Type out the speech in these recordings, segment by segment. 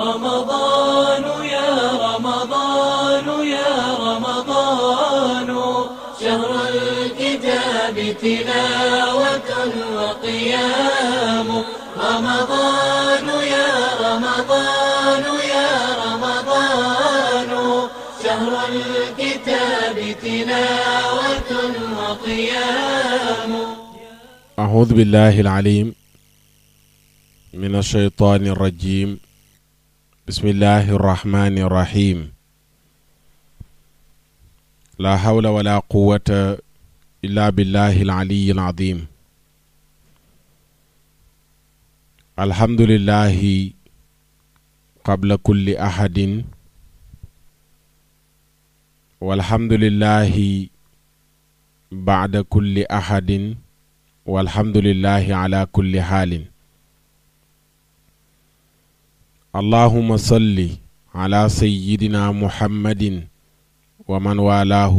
رمضان يا رمضان يا رمضان شهر الكتاب تلاوة وقيام رمضان يا رمضان يا رمضان شهر الكتاب تلاوة وقيام. أعوذ بالله العليم من الشيطان الرجيم. بسم الله الرحمن الرحيم. لا حول ولا قوة إلا بالله العلي العظيم. الحمد لله قبل كل أحد والحمد لله بعد كل أحد والحمد لله على كل حال. اللهم صل على سيدنا محمد ومن والاه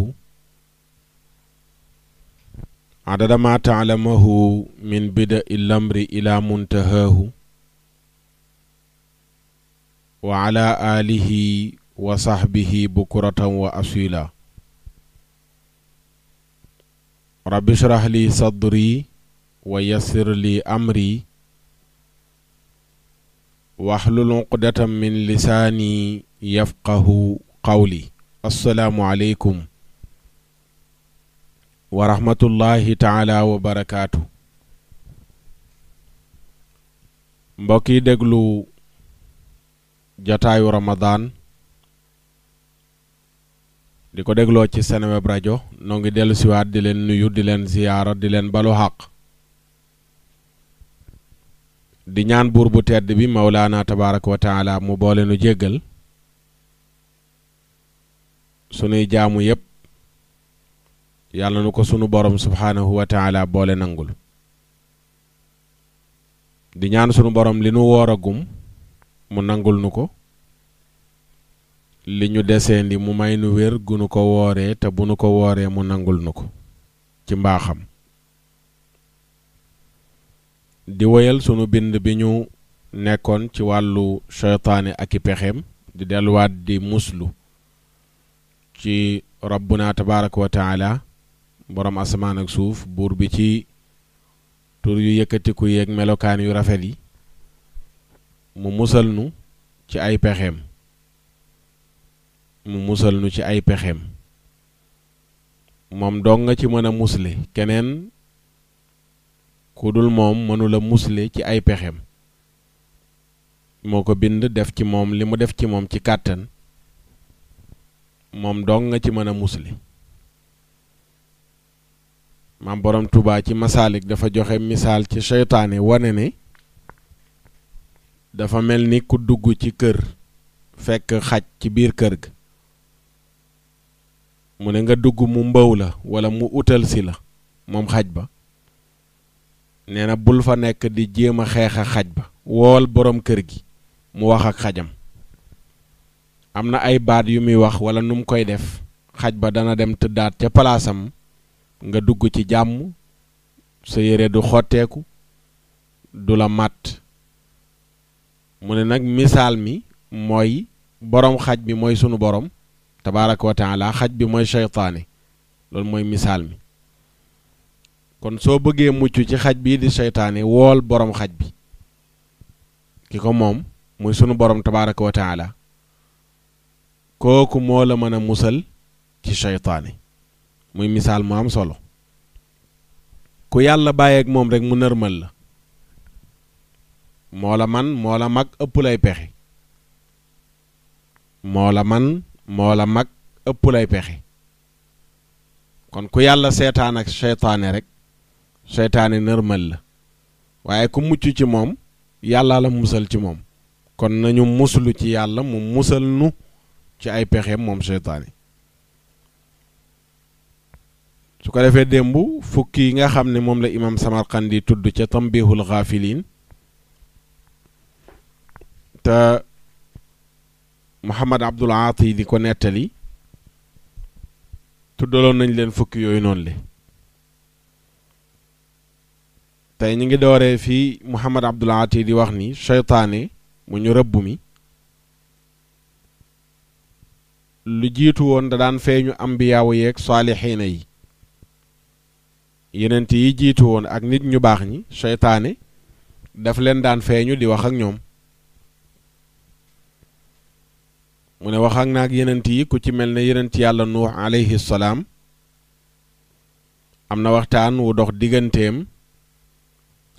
عدد ما تعلمه من بدء الأمر إلى منتهاه وعلى آله وصحبه بكرة وأصيلا. رب اشرح لي صدري ويسر لي أمري واحلل عقدة من لساني يفقه قولي. السلام عليكم ورحمة الله تعالى وبركاته. mbokki déglu jataayu Ramadan di ko dégloo ci Seneweb rajo noo ngi dellu siwaat di leen nuyu di leen ziyaara di leen balu xaq di ñaan buur bu tedd bi Mawlaana tabaaraka wa taala mu boole nu jéggal sunuy jaamu yépp yàlla nu ko sunu borom subhaanahu wa taala boole nangul di ñaan sunu borom li nu wooragum mu nangul nu ko li ñu deseendi mu may nu wér gu nu ko wooree te bu nu ko wooree mu nangul nu ko ci mbaaxam. di woyal sunu bind bi ñu nekkoon ci wàllu seytaane ak i pexeem di delluwaat di muslu ci rabbuna tabaaraka wa taala borom asamaan ak suuf buur bi ci tur yu yëkkatiku yeeg melokaan yu rafet yi mu musal nu ci ay pexeem moom dong nga ci mën a musle keneen ku dul moom mënula musle ci ay pexeem moo ko bind def ci moom li mu def ci moom ci kàttan moom dong nga ci mën a musle. maam borom Tuubaa ci masaalik dafa joxe misaal ci seytaane wane ne dafa mel ni ku dugg ci kër fekk xaj ci biir kër ga mu ne nga dugg mu mbëw la walla mu utal si la moom xaj ba nee na bul fa nekk di jéem a xeex a xaj ba wool borom kër gi mu wax ak xajam am na ay baat yu muy wax walla nu mu koy def xaj ba dana dem tëddaat ca palaasam nga dugg ci jàmm sa yére du xotteeku du la màtt mu ne nag misaal mi mooy borom xaj bi mooy sunu borom tabaaraka wa taala xaj bi mooy seytaane loolu mooy misaal mi. kon soo bëggee mucc ci xaj bii di seytaane wool borom xaj bi ki ko moom muy sunu borom tabaaraka wa taala kooku moo la mën a musal ci seytaane muy misaal mu am solo. ku yàlla bàyyeeg moom rek mu nërmal la moo la man moo la mag ëpp lay pexe moo la man moo la mag ëpp lay pexe kon ku yàlla seetaan ak seytaane rek seytaane nërmal la waaye ku mucc ci moom yàlla la musal ci moom kon nañu muslu ci yàlla mu musal nu ci ay pexeem moom seytaane. su ko defee démb fukki yi nga xam ne moom la imam Samarqandi tudd ca tambihul gaafiliin te Muhammad Abdul Aati di ko nettali tuddaloon nañ leen fukki yooyu noonu le tey ñu ngi dooree fii Muhammad Abdul Aati di wax ni seytaane mu ñu rëbb mi lu jiitu woon da daan feeñu ambiyaawu yeeg saalixiina yi yenent yi jiitu woon ak nit ñu baax ñi seytaane daf leen daan feeñu di wax ak ñoom mu ne wax ak naag yenent yi ku ci mel ne yenent yàlla nuux alayhi salaam am na waxtaan wu dox digganteem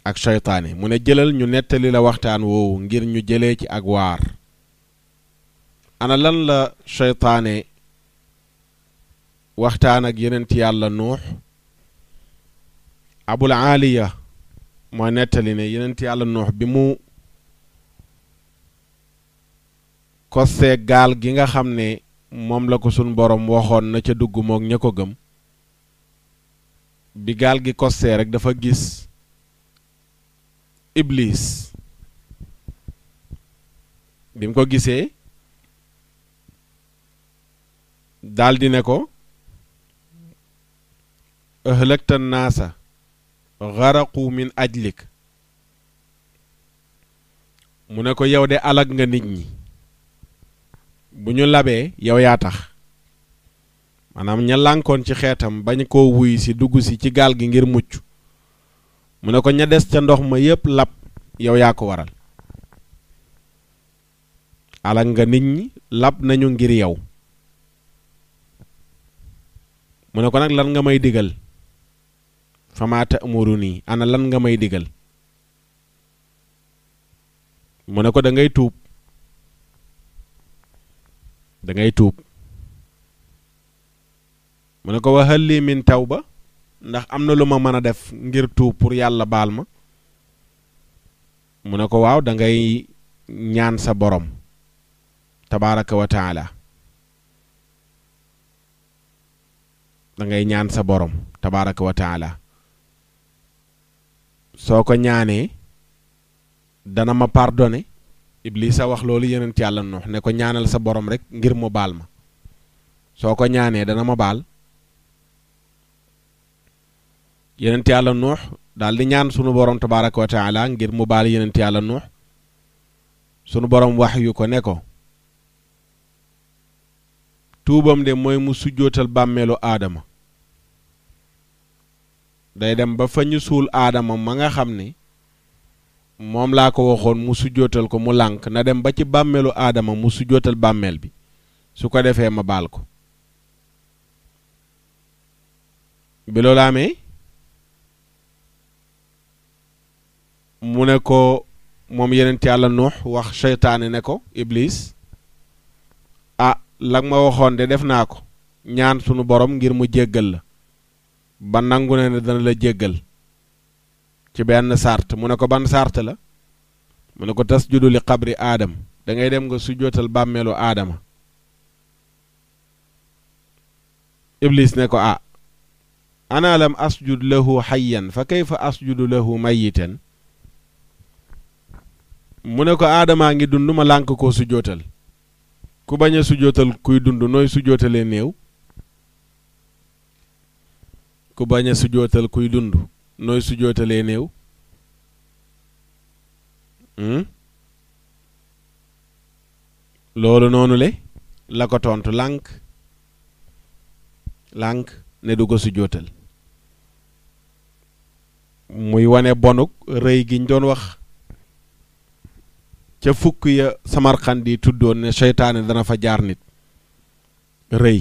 ak seytaane mu ne jëlal ñu nettali la waxtaan woowu ngir ñu jëlee ci ak waar ana lan la seytaane waxtaan ak yenent yàlla nuux abul aaliya moo nettali ne yenent yàlla nuux bi mu kostee gaal gi nga xam ne moom la ko sun borom waxoon na ca dugg moog ña ko gëm bi gaal gi kostee rek dafa gis iblis bi mu ko gisee daldi ne ko ahlakta naasa gharaqu min ajlik mu ne ko yow de alag nga nit ñi bu ñu labee yow yaa tax maanaam ña lànkoon ci xeetam bañ koo wuy si dugg si ci gaal gi ngir mucc mu ne ko ña des ca ndox ma yépp lab yow yaa ko waral alag nga nit ñi lab nañu ngir yow mu ne ko nag lan nga may digal fama ta'muruni ana lan nga may digal mu ne ko da ngay tuub mu ne ko wa hal li min tawba ndax am na lu ma mën a def ngir tuub pour yàlla baal ma mu ne ko waaw da ngay ñaan sa borom tabaraka wa taala da ngay ñaan sa borom tabaraka wa taala soo ko ñaanee dana ma pardonné Iblis a wax loolu yenent yàlla Nuux ne ko ñaanal sa borom rek ngir mu baal ma soo ko ñaanee dana ma baal yenent yàlla Nuux daal di ñaan sunu borom tabaraka wa taala ngir mu baal yenent yàlla Nuux sunu borom wax yu ko ne ko tuubam de mooy mu sujjootal bàmmeelu aadama day dem ba fa ñu suul aadama ma nga xam ne moom laa ko waxoon mu sujjootal ko mu lànk na dem ba ci bàmmeelu aadama mu sujjootal bàmmeel bi su ko defee ma baal ko bi loolu amee mu ne ko moom yenent yàlla Nuux wax seytaane ne ko Iblis ah lag ma waxoon de def naa ko ñaan sunu borom ngir mu jéggal la ba nangu ne dana la jéggal ci benn sart mu ne ko ban sart la mu ne ko tasjudu li qabri aadam da ngay dem nga sujjootal bàmmeelu aadama Iblis ne ko ah ana lam asjud lahu hayyan fa kayfa asjudu lahu mayitan mu ne ko aadamaa ngi dund ma lànk koo sujjootal ku bañ a sujjootal kuy dund nooy sujjootalee néew ku bañ a sujjootal kuy dund nooy sujjootalee néew loolu noonu le la ko tontu lànk ne du ko sujjootal muy wane bonuk rëy gi ñu doon wax ca fukk ya Samarqand yi tuddoon ne seytaane dana fa jaar nit rëy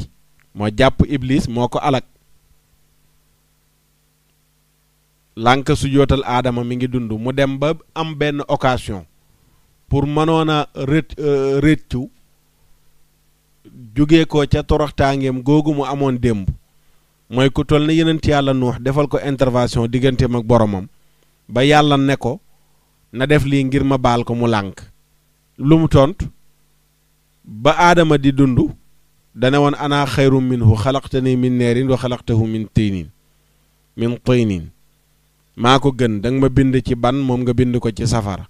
moo jàpp Iblis moo ko alak lànk sujjootal aadama mi ngi dund mu dem ba am benn occasion pour mënoon a rëccu jóge ko ca toroxtaangeem googu mu amoon démb mooy ku toll ne yenent yàlla Nuux defal ko intervention digganteem ak boromam ba yàlla ne ko na def lii ngir ma baal ko mu lànk lu mu tontu ba aadama di dund dane woon ana xayrum minhu xalaqtani min neerin wa xalaqtahu min tinin maa ko gën danga ma bind ci ban moom nga bind ko ci safara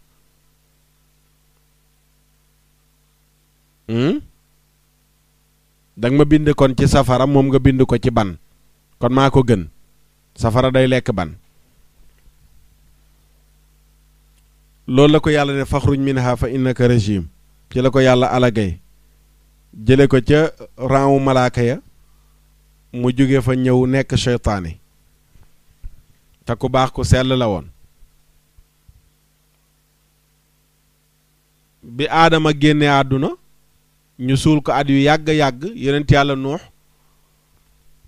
danga ma bind kon ci safara moom nga bind ko ci ban kon maa ko gën safara day lekk ban loolu la ko yàlla ne faxruj minha fa innaka rajim ci la ko yàlla alagay jële ko ca rangu malaaka ya mu jóge fa ñëw nekk seytaane te ku baax ku sell la woon. bi aadama génne àdduna ñu suul ko at yu yàgg-yàgg yonent yàlla nuux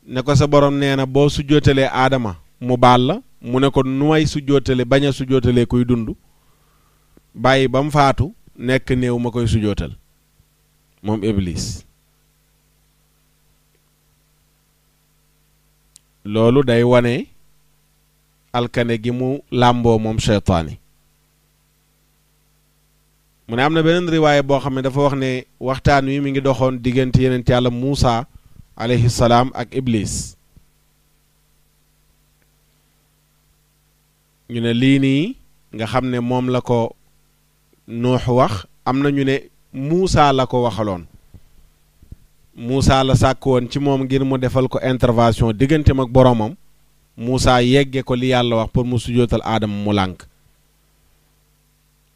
ne ko sa borom nee na boo sujjootalee aadama mu baal la mu ne ko nu may sujjootale bañ a sujjootalee kuy dund bàyyi ba mu faatu nekk néew ma koy sujjootal moom iblis. loolu day wane alkane gi mu làmboo moom seytaane. mu ne am na beneen riwaaye boo xam ne dafa wax ne waxtaan wi mi ngi doxoon diggante yonent yàlla Muusa alayhi salaam ak iblis. ñu ne lii nii nga xam ne moom la ko Nuux wax am na ñu ne Muusa la ko waxaloon. Muusa la sàkk woon ci moom ngir mu defal ko intervention digganteem ak boromam. Muusa yegge ko li yàlla wax pour mu sujootal aadama mu lànk.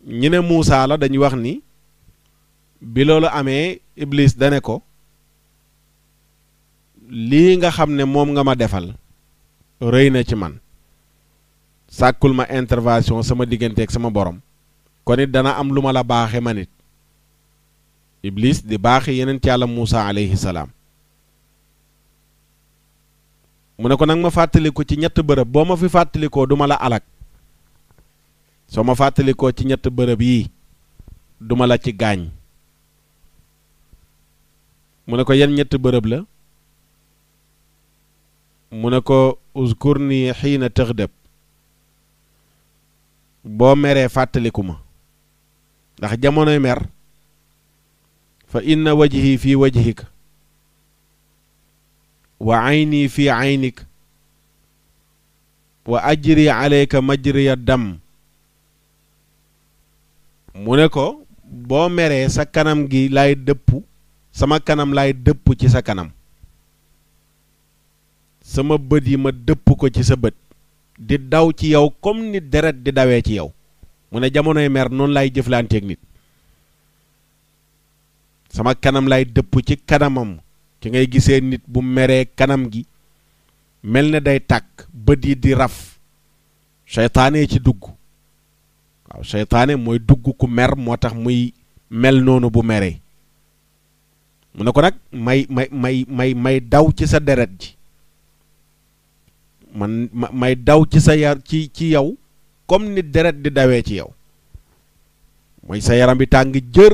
ñu ne Muusa la dañuy wax ni bi loolu amee iblis dane ko lii nga xam ne moom nga ma defal rëy na ci man sàkkul ma intervention sama digganteeg sama borom kon it dana am lu ma la baaxe ma nit. iblis di baaxe yeneen ci yàlla Muusa alayhi salaam. mu ne ko nag ma fàttaliku ci ñett bërëb boo ma fi fàttalikoo duma la alak soo ma fàttalikoo ci ñett bërëb yii duma la ci gaañ. mu ne ko yan ñett bërëb la mu ne ko uzkurni xiina tëxdëb boo meree fàttaliku ma ndax jamonoy mer fa inna wajhi fi wajhika wa ayni fi aynik wa ajri alayka majriya dam. mu ne ko boo meree sa kanam gi lay dëpp sama kanam lay dëpp ci sa kanam sama bët yi ma dëpp ko ci sa bët di daw ci yow comme ni deret di dawee ci yow. mu ne jamonoy mer noonu lay jëflanteeg nit sama kanam lay dëpp ci kanamam ci ngay gisee nit bu meree kanam gi mel ne day tàkk bët yi di raf seytaane ci dugg. waaw seytaane mooy dugg ku mer moo tax muy mel noonu bu meree. mu ne ko nag may daw ci sa deret ji may daw ci sa yar ci yow comme ni deret di dawee ci yow mooy sa yaram bi tàng jër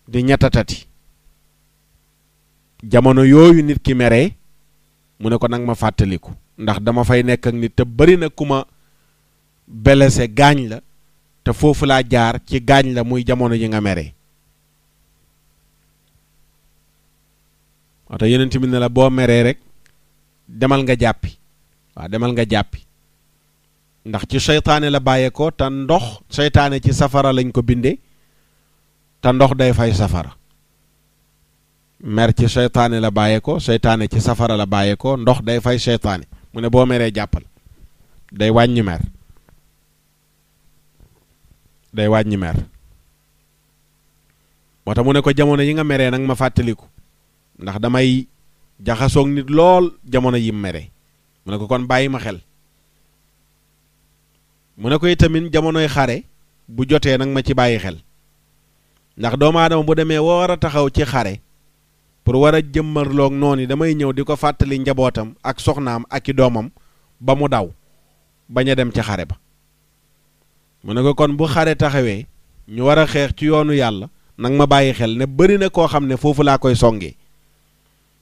di ñettatati jamono yooyu nit ki meree. mu ne ko nag ma fàttaliku ndax dama fay nekk ak nit te bari na ku ma belese gaañ la te foofu laa jaar ci gaañ la muy jamono yi nga meree. wata yeneen tamit ne la boo meree rek demal nga jàppi waaw demal nga jàppi ndax ci seytaane la bàyyeekoo te ndox seytaane ci safara lañ ko bindee te ndox day fay safara. mer ci seytaane la bàyyeekoo seytaane ci safara la bàyyeekoo ndox day fay seytaane. mu ne boo meree jàppal day wàññi mer day wàññi mer. moo tax mu ne ko jamono yi nga meree nag ma fàttaliku ndax damay jaxasoog nit lool jamono yim mere. mu ne ko kon bàyyi ma xel. mu ne ko itamit jamonoy xare bu jotee nag ma ci bàyyi xel ndax doomu aadama bu demee war a taxaw ci xare pour war a jëmmarloog noonu damay ñëw di ko fàttali njabootam ak soxnaam ak i doomam ba mu daw bañ a dem ci xare ba. mu ne ko kon bu xare taxawee ñu war a xeex ci yoonu yàlla nag ma bàyyi xel ne bari na koo xam ne foofu laa koy songee.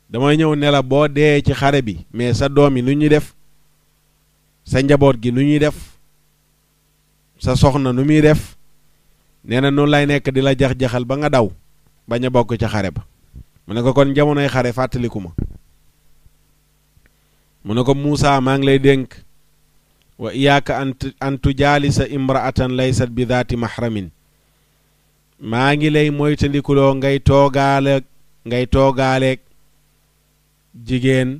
damay ñëw ne la boo dee ci xare bi mais sa doom yi nu ñuy def sa njaboot gi nu ñuy def sa soxna nu muy def nee na noonu lay nekk di la jax-jaxal ba nga daw bañ a bokk ci xare ba. mu ne ko kon jamonoy xare fàttaliku ma. mu ne ko Muusa maa ngi lay dénk wa iyaaka an tujaalisa imraatan laysat bi daati mahramin maa ngi lay moytandikuloo ngay toogaaleeg jigéen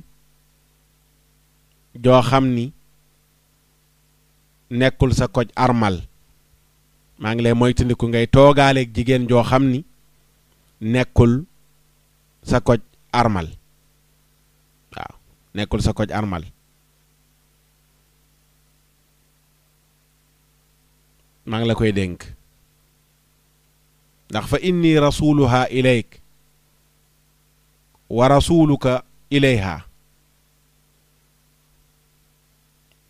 joo xam ni nekkul sa koj armal. maa ngi lay moytandiku ngay toogaaleeg jigéen joo xam ni nekkul sa koj armal waaw nekkul sa koj armal maa ngi la koy dénk ndax fa inni rasuluha ilayk wa rasuluka ilayha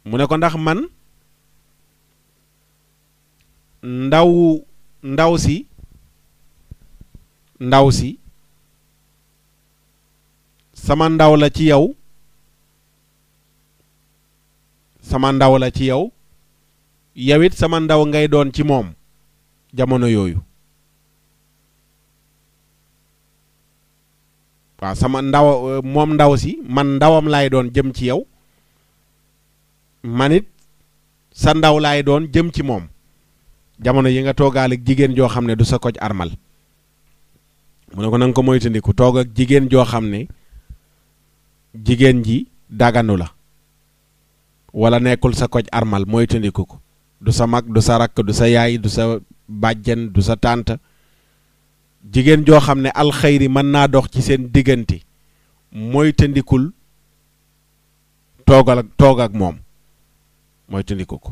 mu ne ko ndax man ndaw si sama ndaw la ci yow yawit sama ndaw ngay doon ci moom jamono yooyu waaw sama moom ndaw si man ndawam laay doon jëm ci yow manit sa ndaw laay doon jëm ci moom jamono yi nga toogaal ak jigéen joo xam ne du sa koj armal mu ne ko nanga ko moytandiku toog ak jigéen joo xam ne jigéen ji daganu la wala nekkul sa koj armal moytandiku ko du sa mag du sa rakk du sa yaay du sa bàjjen du sa tànt jigéen joo xam ne alxayri mën naa dox ci seen diggante moytandikul toog ak moom moytandiku ko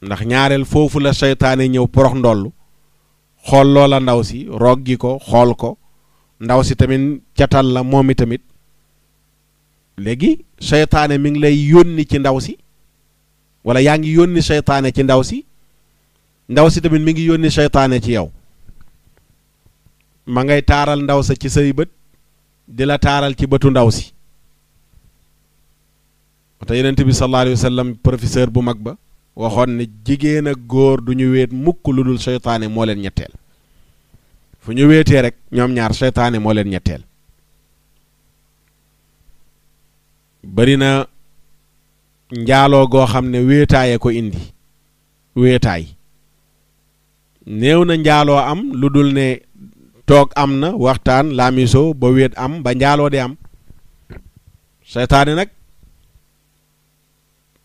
ndax ñaareel foofu la seytaane ñëw porox ndollu xool loola ndaw si roggi ko xool ko ndaw si tamit catal la moom tamit léegi seytaane mi ngi lay yónni ci ndaw si wala yaa ngi yónni seytaane ci ndaw si tamit mi ngi yónni seytaane ci yow ma ngay taaral ndaw sa ci say bët di la taaral ci bëtu ndaw si te yonent bi sallallahu alayhi wa sallam professeur bu mag ba waxoon ne jigéen ak góor du ñu wéet mukk lu dul seytaane moo leen ñetteel fu ñu wéetee rek ñoom ñaar seytaane moo leen ñetteel bari na njaaloo goo xam ne wéetaaye ko indi wéetaay néew na njaaloo am lu dul ne toog am na waxtaan laamiso ba wéet am ba njaaloo di am seytaane nag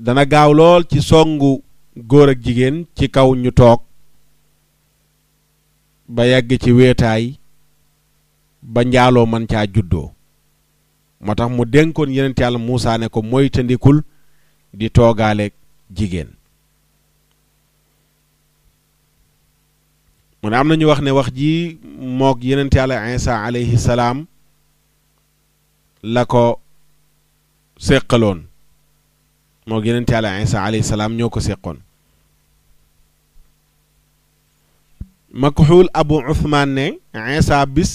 dana gaaw lool ci songu góor ak jigéen ci kaw ñu toog ba yegg ci wéetaay ba njaaloo man caa juddoo moo tax mu dénkoon yenent yàlla Muusaa ne ko moytandikul di toogaaleeg jigéen mu ne am na ñu wax ne wax ji moog yenent yàlla Iisaa alayhi salaam la ko séqaloon moog yenent yàlla Iisaa alayhi salaam ñoo ko séqoon Makxuul Abu Usmaan ne Iisaa bis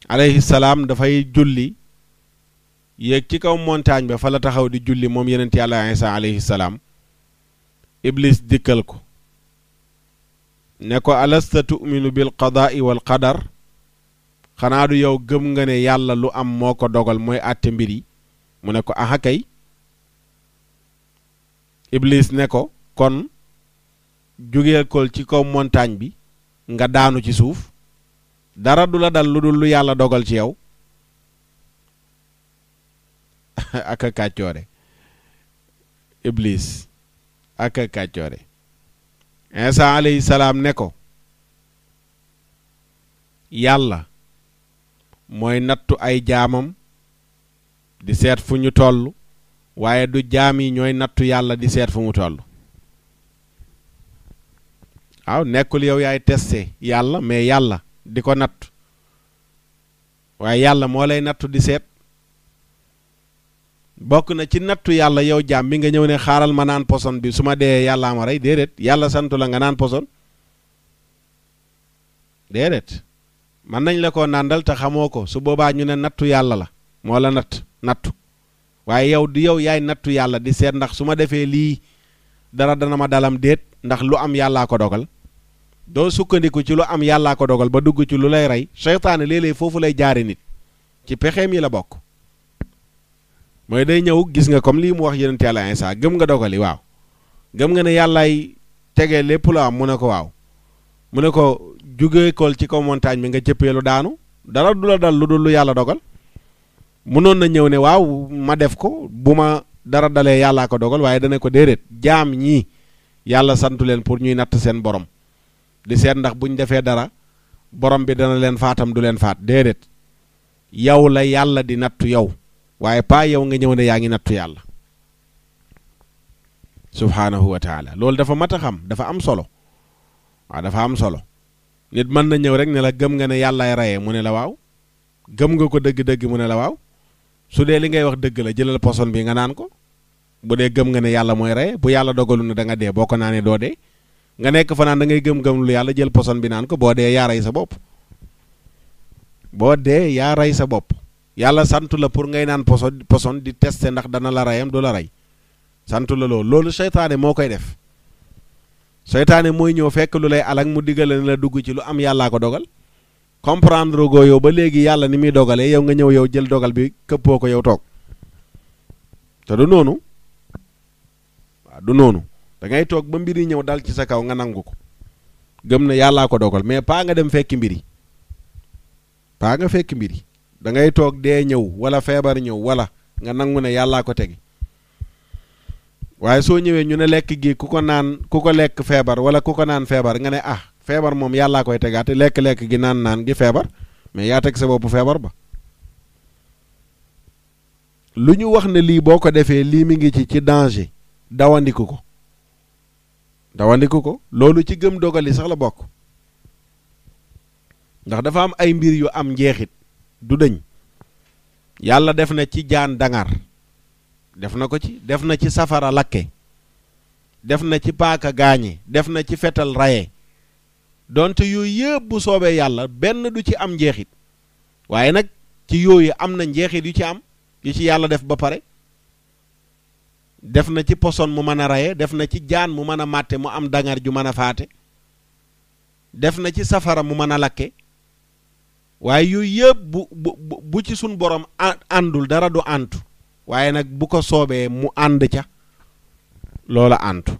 alayhi salaam dafay julli yéeg ci kaw montagne ba fa la taxaw di julli moom yenent yàlla Iisaa alayhi salaam Iblis dikkal ko ne ko alasta tu'minu bil qadaa'i wal qadar xanaa du yow gëm nga ne yàlla lu am moo ko dogal mooy àtte mbir yi mu ne ko aha kay Iblis ne ko kon jugeel ko ci kaw montagne bi nga daanu ci suuf dara du la dal lu dul lu yàlla dogal ci yow ak a kàccoore Iblis ak a kàccoore Iisaa alayhi salaam ne ko yàlla mooy nattu ay jaamam di seet fu ñu toll waaye du jaam yi ñooy nattu yàlla di seet fu mu toll waaw nekkul yow yaay testé yàlla mais yàlla di ko nattu waaye yàlla moo lay nattu di seet bokk na ci nattu yàlla yow jaam bi nga ñëw ne xaaral ma naan poson bi su ma dee yàllaa ma rey déedéet yàlla santu la nga naan poson déedéet mën nañ la ko nàndal te xamoo ko su boobaa ñu ne nattu yàlla la moo la nattu waaye yow du yow yaay nattu yàlla di seet ndax su ma defee lii dara dana ma dalam déet ndax lu am yàllaa ko dogal doo sukkandiku ci lu am yàllaa ko dogal ba dugg ci lu lay rey seytaane léeg-léeg foofu lay jaare nit ci pexeem yi la bokk mooy day ñëw gis nga comme lii mu wax yonent yàlla Iisaa gëm nga dogali waaw gëm nga ne yàllaay tegee lépp lu am mu ne ko waaw mu ne ko jugee kool ci kaw montagne bi nga cëppeelu daanu dara du la dal lu dul lu yàlla dogal mënoon na ñëw ne waaw ma def ko bu ma dara dalee yàllaa ko dogal waaye dana ko déedéet jaam ñii yàlla santu leen pour ñuy natt seen borom di seet ndax buñ defee dara borom bi dana leen faatam du leen faat déedéet yow la yàlla di nattu yow waaye pas yow nga ñëw ne yaa ngi nattu yàlla subhaanahu wa taala loolu dafa mat a xam dafa am solo waaw dafa am solo nit mën na ñëw rek ne la gëm nga ne yàllaay rayee mu ne la waaw gëm nga ko dëgg-dëgg mu ne la waaw su dee li ngay wax dëgg la jëlal poson bi nga naan ko bu dee gëm nga ne yàlla mooy rey bu yàlla dogalu ne da nga dee boo ko naanee doo dee nga nekk fa naan da ngay gëm-gëm lu yàlla jël poson bi naan ko boo dee yaa rey sa bopp boo dee yaa rey sa bopp yàlla santu la pour ngay naan poson di tester ndax dana la reyam du la rey santu la loolu seytaane moo koy def seytaane mooy ñëw fekk lu lay alak mu digale ne la dugg ci lu am yàllaa ko dogal comprendre goo yow ba léegi yàlla ni muy dogalee yow nga ñëw yow jël dogal bi këppoo ko yow toog te du noonu waaw du noonu da ngay toog ba mbir yi ñëw dal ci sa kaw nga nangu ko gëm ne yàllaa ko dogal mais pas nga dem fekki mbir yi pas nga fekki mbir yi da ngay toog dee ñëw wala feebar ñëw wala nga nangu ne yàllaa ko tegi waaye soo ñëwee ñu ne lekk gi ku ko lekk feebar wala ku ko naan feebar nga ne ah feebar moom yàllaa koy tegaate lekk-lekk gi naan gi feebar mais yaa teg sa bopp feebar ba lu ñu wax ne lii boo ko defee lii mi ngi ci danger dawandiku ko loolu ci gëm dogali sax la bokk ndax dafa am ay mbir yu am njeexit du dëñ yàlla def na ci jaan dangar def na ci safara lakke def na ci paaka gaañe def na ci fetal raye donte yooyu yëpp bu soobee yàlla benn du ci am njeexit waaye nag ci yooyu am na njeexit yu ci am yu ci yàlla def ba pare def na ci poson mu mën a raye def na ci jaan mu mën a màtte mu am dangar ju mën a faate def na ci safara mu mën a lakke waaye yooyu yëpp bu ci sun borom àndul dara du àntu waaye nag bu ko soobee mu ànd ca loola àntu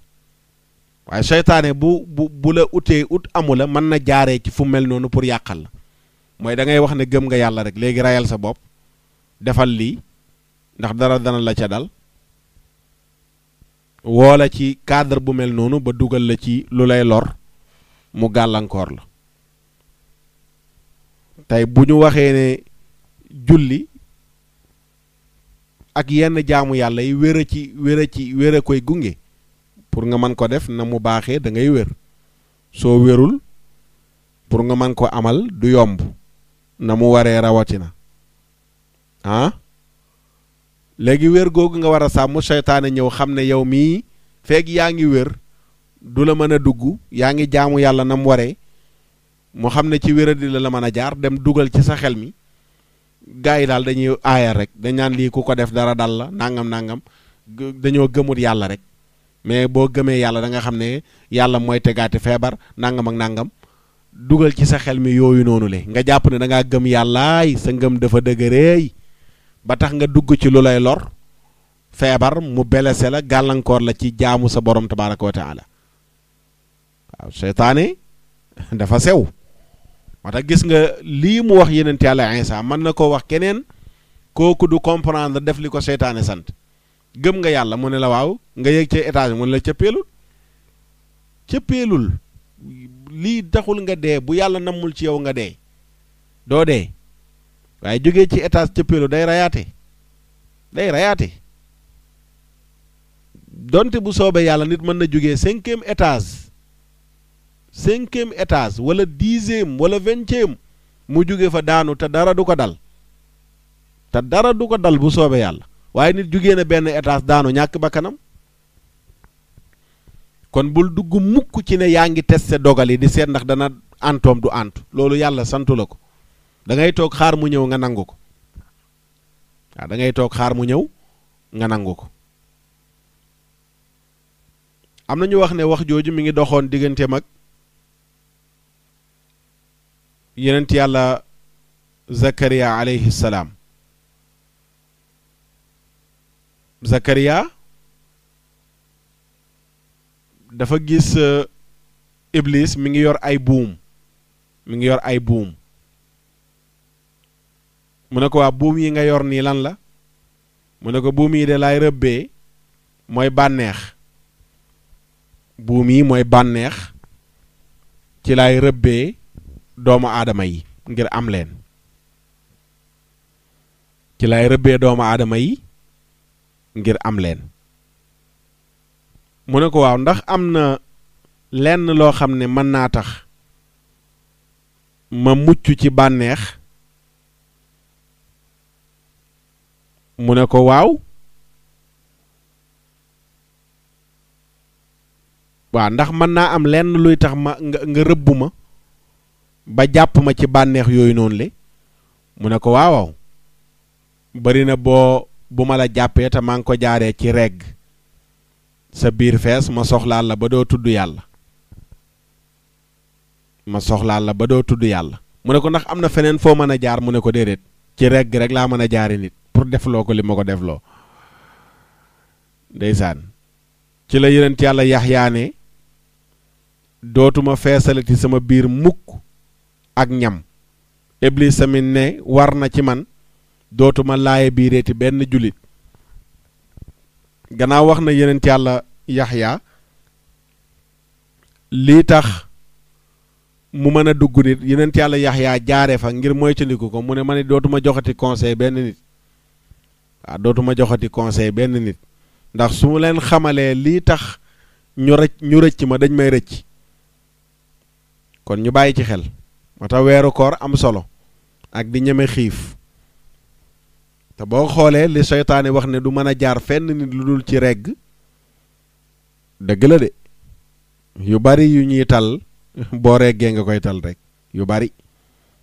waaye seytaane bu la utee amu la mën na jaaree ci fu mel noonu pour yàqal la mooy da ngay wax ne gëm nga yàlla rek léegi rayal sa bopp defal lii ndax dara dana la ca dal woola ci cadre bu mel noonu ba dugal la ci lu lay lor mu gàllankoor la tey bu ñu waxee ne julli ak yenn jaamu yàlla yi wér a koy gunge pour nga mën ko def na mu baaxee da ngay wér soo wérul pour nga mën ko amal du yomb na mu waree rawatina léegi wér googu nga war a sàmm seytaane ñëw xam ne yow mii feeg yaa ngi wér du la mën a dugg yaa ngi jaamu yàlla na mu waree mu xam ne ci wéradi la mën a jaar dem dugal ci sa xel mi gaa yi daal dañuy aayal rek dañ naan lii ku ko def dara dal la nangam dañoo gëmut yàlla rek mais boo gëmee yàlla da nga xam ne yàlla mooy tegaati feebar nangam ak nangam dugal ci sa xel mi yooyu noonu le nga jàpp ne da ngaa gëm yàllaay sa ngëm dafa dëgëreey ba tax nga dugg ci lu lay lor feebar mu belese la gàllankoor la ci jaamu sa borom tabaraka wa taala waaw seytaane dafa sew moo tax gis nga lii mu wax yeneen yàlla Isa mën na koo wax keneen kooku du comprendre def li ko seytaane sant gëm nga yàlla mu ne la waaw nga yéeg ci étage mu ne la cëppeelul lii taxul nga dee bu yàlla nammul ci yow nga dee doo dee waaye jógee ci étage cëppeelu day rayaate donte bu soobee yàlla nit mën na jógee cinquième étage wala 10e wala 20e mu jóge fa daanu te dara du ko dal bu soobee yàlla waaye nit jógee na benn étage daanu ñàkk bakkanam kon bul dugg mukk ci ne yaa ngi testé dogal yi di seet ndax dana antoom du antu loolu yàlla santu la ko da ngay toog xaar mu ñëw nga nangu ko waaw da ngay toog xaar mu ñëw nga nangu ko am na ñu wax ne wax jooju mi ngi doxoon diggante mag yenent yàlla Zakariya alayhi salaam Zakariya dafa gis Iblis mi ngi yor ay buum mu ne ko waa buum yi nga yor nii lan la mu ne ko buum yi de laay rëbbee mooy bànneex buum yi mooy bànneex ci laay rëbbee doomu aadama yi ngir am leen ci lay rëbbee doomu aadama yi ngir am leen mu ne ko waaw ndax am na lenn loo xam ne mën naa tax ma mucc ci bànneex mu ne ko waaw ndax mën naa am lenn luy tax ma nga rëbb ma ba jàpp ma ci bànneex yooyu noonu le mu ne ko waaw bari na bu ma la jàppee te maa ngi ko jaaree ci regg sa biir fees ma soxlaal la ba doo tudd yàlla mu ne ko ndax am na feneen foo mën a jaar mu ne ko déedéet ci regg rek laa mën a jaare nit pour defloo ko li ma ko defloo ndeysaan ci la yonent yàlla Yaxyaa ne dootuma feesalati sama biir mukk ak ñam Iblis tamit ne war na ci man dootuma laaye biireeti benn jullit gannaaw wax na yonent yàlla Yaxya lii tax mu mën a dugg nit yonent yàlla Yaxya jaare fa ngir moytandiku ko mu ne ma ne dootuma joxati conseil benn nit dootuma joxati conseil benn nit ndax su mu leen xamalee lii tax ñu rëcc ma dañ may rëcc kon ñu bàyyi ci xel moo tax weeru koor am solo ak di ñeme xiif te boo xoolee li seytaane wax ne du mën a jaar fenn nit lu dul ci regg dëgg la de yu bari yu ñuy tal boo reggee nga koy tal rek yu bari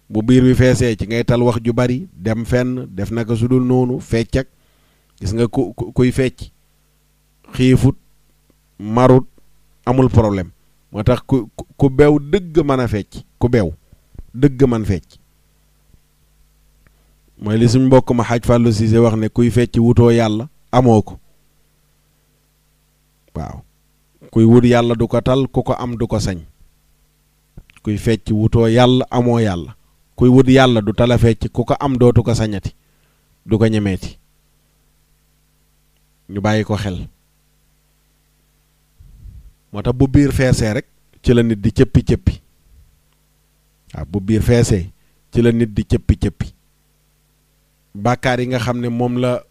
bu biir bi feesee ci ngay tal wax ju bari dem fenn def naka su dul noonu fecc ak gis nga kuy fecc xiifut marut amul problème moo tax ku bew dëgg mën a fecc ku bew dëgg man fecc mooy li suñ mbokk ma xaaj Fàllu Siise wax ne kuy fecc wutoo yàlla amoo ko waaw kuy wut yàlla du ko tal ku ko am du ko sañ kuy fecc wutoo yàlla amoo yàlla kuy wut yàlla du tala fecc ku ko am dootu ko sañati du ko ñemeeti ñu bàyyi ko xel moo tax bu biir feesee rek ci la nit di cëppi waaw bu biir feesee ci la nit di cëppi bàkkaar yi nga xam ne moom la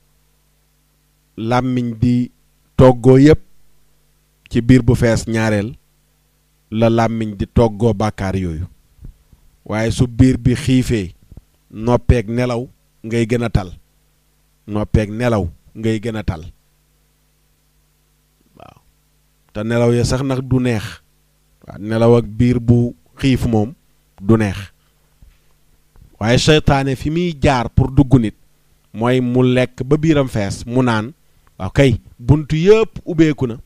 làmmiñ di toggoo yépp ci biir bu fees ñaareel la làmmiñ di toggoo bàkkaar yooyu waaye su biir bi xiifee noppeeg nelaw ngay gën a tal waaw te nelaw ya sax nag du neex waaw nelaw ak biir bu xiif moom du neex waaye seytaane fi muy jaar pour dugg nit mooy mu lekk ba biiram fees mu naan waaw kay buntu yëpp ubbeeku na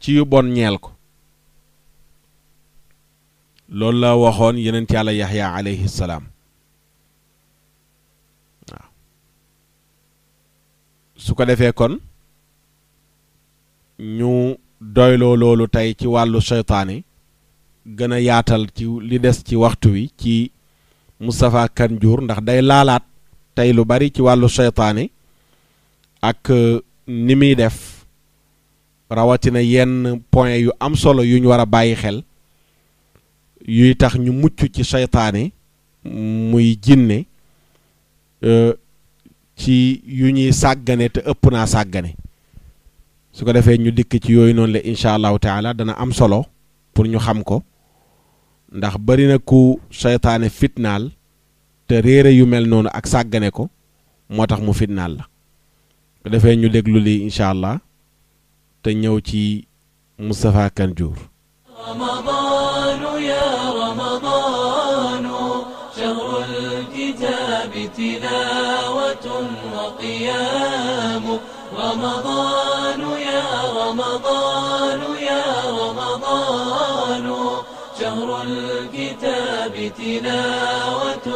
ci yu bon ñeel ko loolu la waxoon yonent yàlla Yaxya alayhi salaam waaw su ko defee kon ñu doyloo loolu tey ci wàllu seytaane gën a yaatal ci li des ci waxtu wi ci Moustapha Kanjour ndax day laalaat tey lu bari ci wàllu seytaane ak ni muy def rawatina yenn point yu am solo yu ñu war a bàyyi xel yuy tax ñu mucc ci seytaane muy jinne ci yu ñuy sàggane te ëpp naa sàggane su ko defee ñu dikk ci yooyu noonu la incha allahu taala dana am solo pour ñu xam ko ndax bari na ku seytaane fitnaal te réere yu mel noonu ak sàggane ko moo tax mu fitnaal la su ko defee ñu déglu lii incha allah te ñëw ci Moustapha Kanjour رمضان يا رمضان شهر الكتاب تلاوة وقيام رمضان يا رمضان يا رمضان شهر الكتاب تلاوة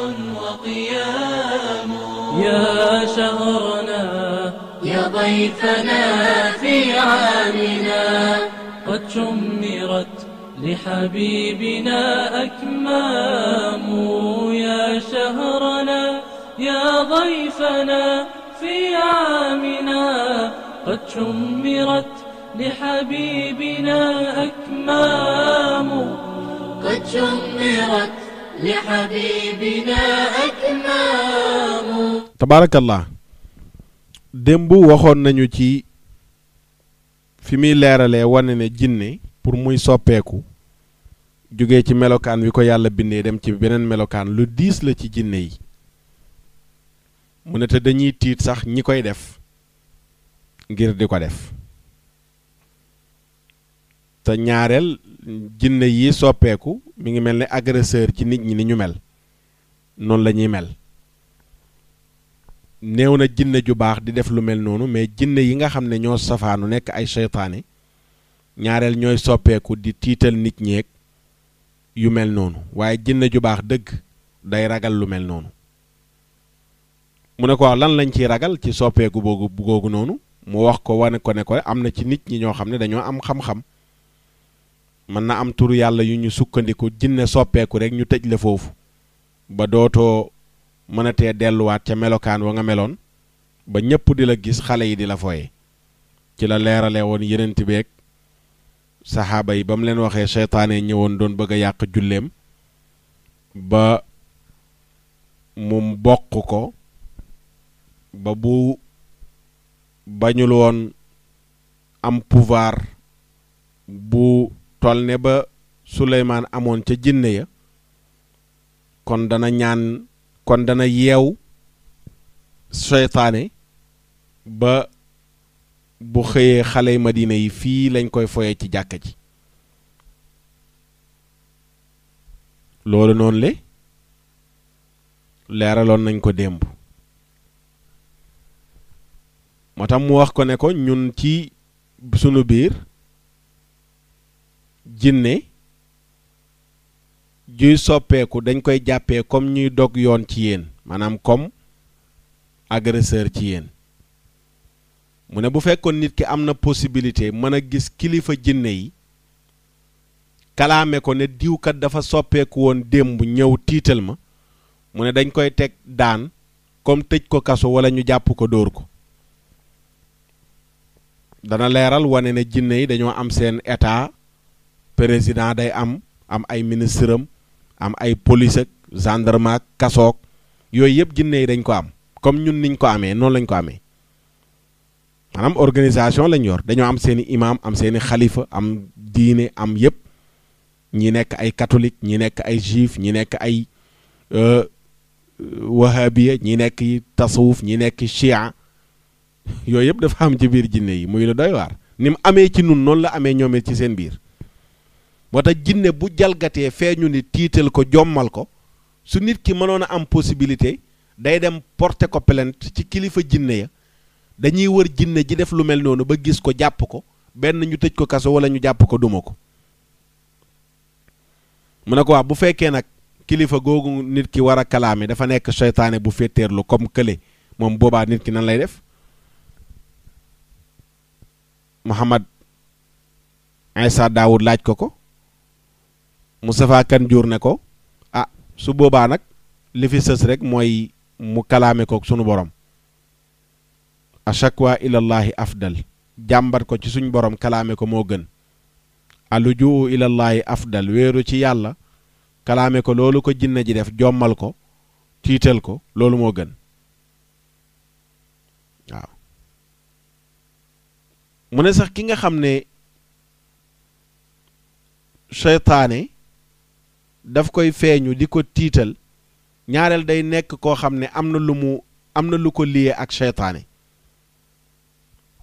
وقيام يا شهرنا يا ضيفنا في عامنا قد شمرت لحبيبنا أكمام يا شهرنا يا ضيفنا في عامنا قد شمرت لحبيبنا أكمام قد شمرت لحبيبنا أكمام. tabaarakallah démb waxoon nañu ci fi muy leeralee wane ne jinne pour muy soppeeku jóge ci melokaan wi ko yàlla bindee dem ci beneen melokaan lu diis la ci jinne yi mu ne te dañuy tiit sax ñi koy def ngir di ko def te ñaareel jinne yi soppeeku mi ngi mel ne agresseur ci nit ñi ni ñu mel noonu la ñuy mel néew na jinne ju baax di def lu mel noonu mais jinne yi nga xam ne ñoo safaanu nekk ay seytaane ñaareel ñooy soppeeku di tiital nit ñeeg yu mel noonu waaye jinne ju baax dëgg day ragal lu mel noonu mu ne ko wax lan lañ ciy ragal ci soppeeku googu noonu mu wax ko wane ko ne ko am na ci nit ñi ñoo xam ne dañoo am xam-xam mën na am turu yàlla yu ñu sukkandiku jinne soppeeku rek ñu tëj la foofu ba dootoo mënatee delluwaat ca melokaan wa nga meloon ba ñëpp di la gis xale yi di la foye ci la leerale woon yenent beeg saxaaba yi ba mu leen waxee seytaane ñëwoon doon bëgg a yàq julleem ba mu bokk ko ba bu bañul woon am pouvoir bu toll ne ba Suleymaan amoon ca jinne ya kon dana yeew seytaane ba bu xëyee xale Madina yi fii lañ koy foye ci jàkka ji loolu noonu le leeraloon nañ ko démb moo tax mu wax ko ne ko ñun ci sunu biir jinne juy soppeeku dañ koy jàppee comme ñuy dog yoon ci yéen maanaam comme agresseur ci yéen mu ne bu fekkoon nit ki am na possibilité mën a gis kilifa jinne yi kalaame ko ne diwkat dafa soppeeku woon démb ñëw tiital ma mu ne dañ koy teg daan comme tëj ko kaso wala ñu jàpp ko dóor ko dana leeral wane ne jinne yi dañoo am seen état président day am ay ministre am ay police ak gendarme ak kasoog yooyu yëpp jinne yi dañ ko am comme ñun niñ ko amee noonu lañ ko amee maanaam organisation lañ yor dañoo am seeni imam am seeni xalifa am diine am yëpp ñi nekk ay catholique ñi nekk ay juif ñi nekk ay wahabiya ñi nekk tasawuf ñi nekk chia yooyu yëpp dafa am ci biir jinne yi muy lu doy waar ni mu amee ci nun noonu la amee ñoom ci seen biir moo tax jinne bu jalgatee feeñu ni tiital ko jommal ko su nit ki mënoon a am possibilité day dem porter ko plainte ci kilifa jinne ya dañuy wër jinne ji def lu mel noonu ba gis ko jàpp ko benn ñu tëj ko kaso wala ñu jàpp ko duma ko mu ne ko wax bu fekkee nag kilifa googu nit ki war a kalaame dafa nekk seytaane bu féeteerlu comme kële moom boobaa nit ki nan lay def Muhammad Isa Daawud laaj ko Moustapha Kan Jour ne ko ah su boobaa nag li fi sës rek mooy mu kalaame ko sunu borom ashakwa ilallahi afdal jàmbat ko ci suñ borom kalaame ko moo gën alujuu ilallahi afdal wéeru ci yàlla kalaame ko loolu ko jinne ji def jommal ko tiital ko loolu moo gën waaw mu ne sax ki nga xam ne seytaane daf koy feeñu di ko tiital ñaareel day nekk koo xam ne am na lu ko lié ak seytaane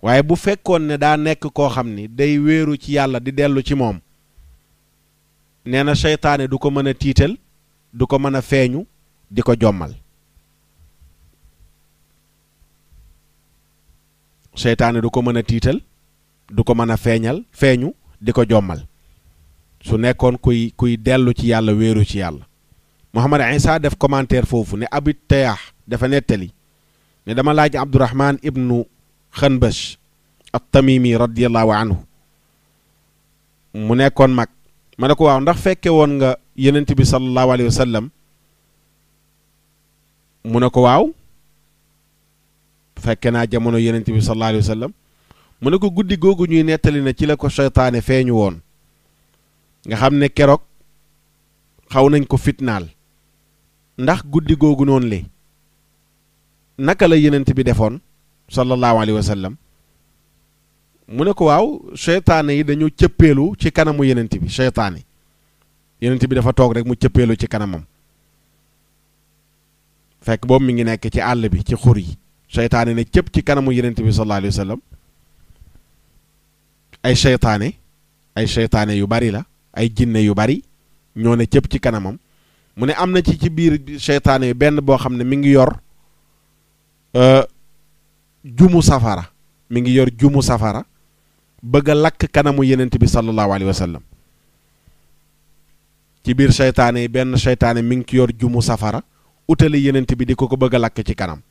waaye bu fekkoon ne daa nekk koo xam ni day wéeru ci yàlla di dellu ci moom nee na seytaane du ko mën a tiital du ko mën a feeñu di ko jommal seytaane du ko mën a tiital du ko mën a feeñu di ko jommal su nekkoon kuy dellu ci yàlla wéeru ci yàlla Muhammad Isa def commentaire foofu ne Abi Tayah dafa nettali ne dama laaj Abdurahman ibnu Xanbash at-Tamimi radiyallahu anhu mu nekkoon mag ma ne ko waaw ndax fekke woon nga yenent bi sallallahu alayhi wa sallam mu ne ko waaw fekke naa jamono yenent bi sallallahu alayhi wa sallam mu ne ko guddi googu ñuy nettali na ci la ko seytaane feeñu woon nga xam ne keroog xaw nañ ko fitnaal ndax guddi googu noonu le naka la yenent bi defoon sallallahu alayhi wa sallam mu ne ko waaw seytaane yi dañu cëppeelu ci kanamu yenent bi seytaane yenent bi dafa toog rek mu cëppeelu ci kanamam fekk boobu mi ngi nekk ci àll bi ci xur yi seytaane ne cëpp ci kanamu yenent bi sallallahu alayhi wa sallam ay seytaane yu bari la ay jinne yu bari ñoo ne cëpp ci kanamam mu ne am na ci biir seytaane yi benn boo xam ne mi ngi yor jumu safara mi ngi yor jumu safara bëgg a lakk kanamu yenent bi sallallahu alayhi wa sallam ci biir seytaane yi benn seytaane mi ngi ci yor jumu safara utali yenent bi di ko bëgg a lakk ci kanam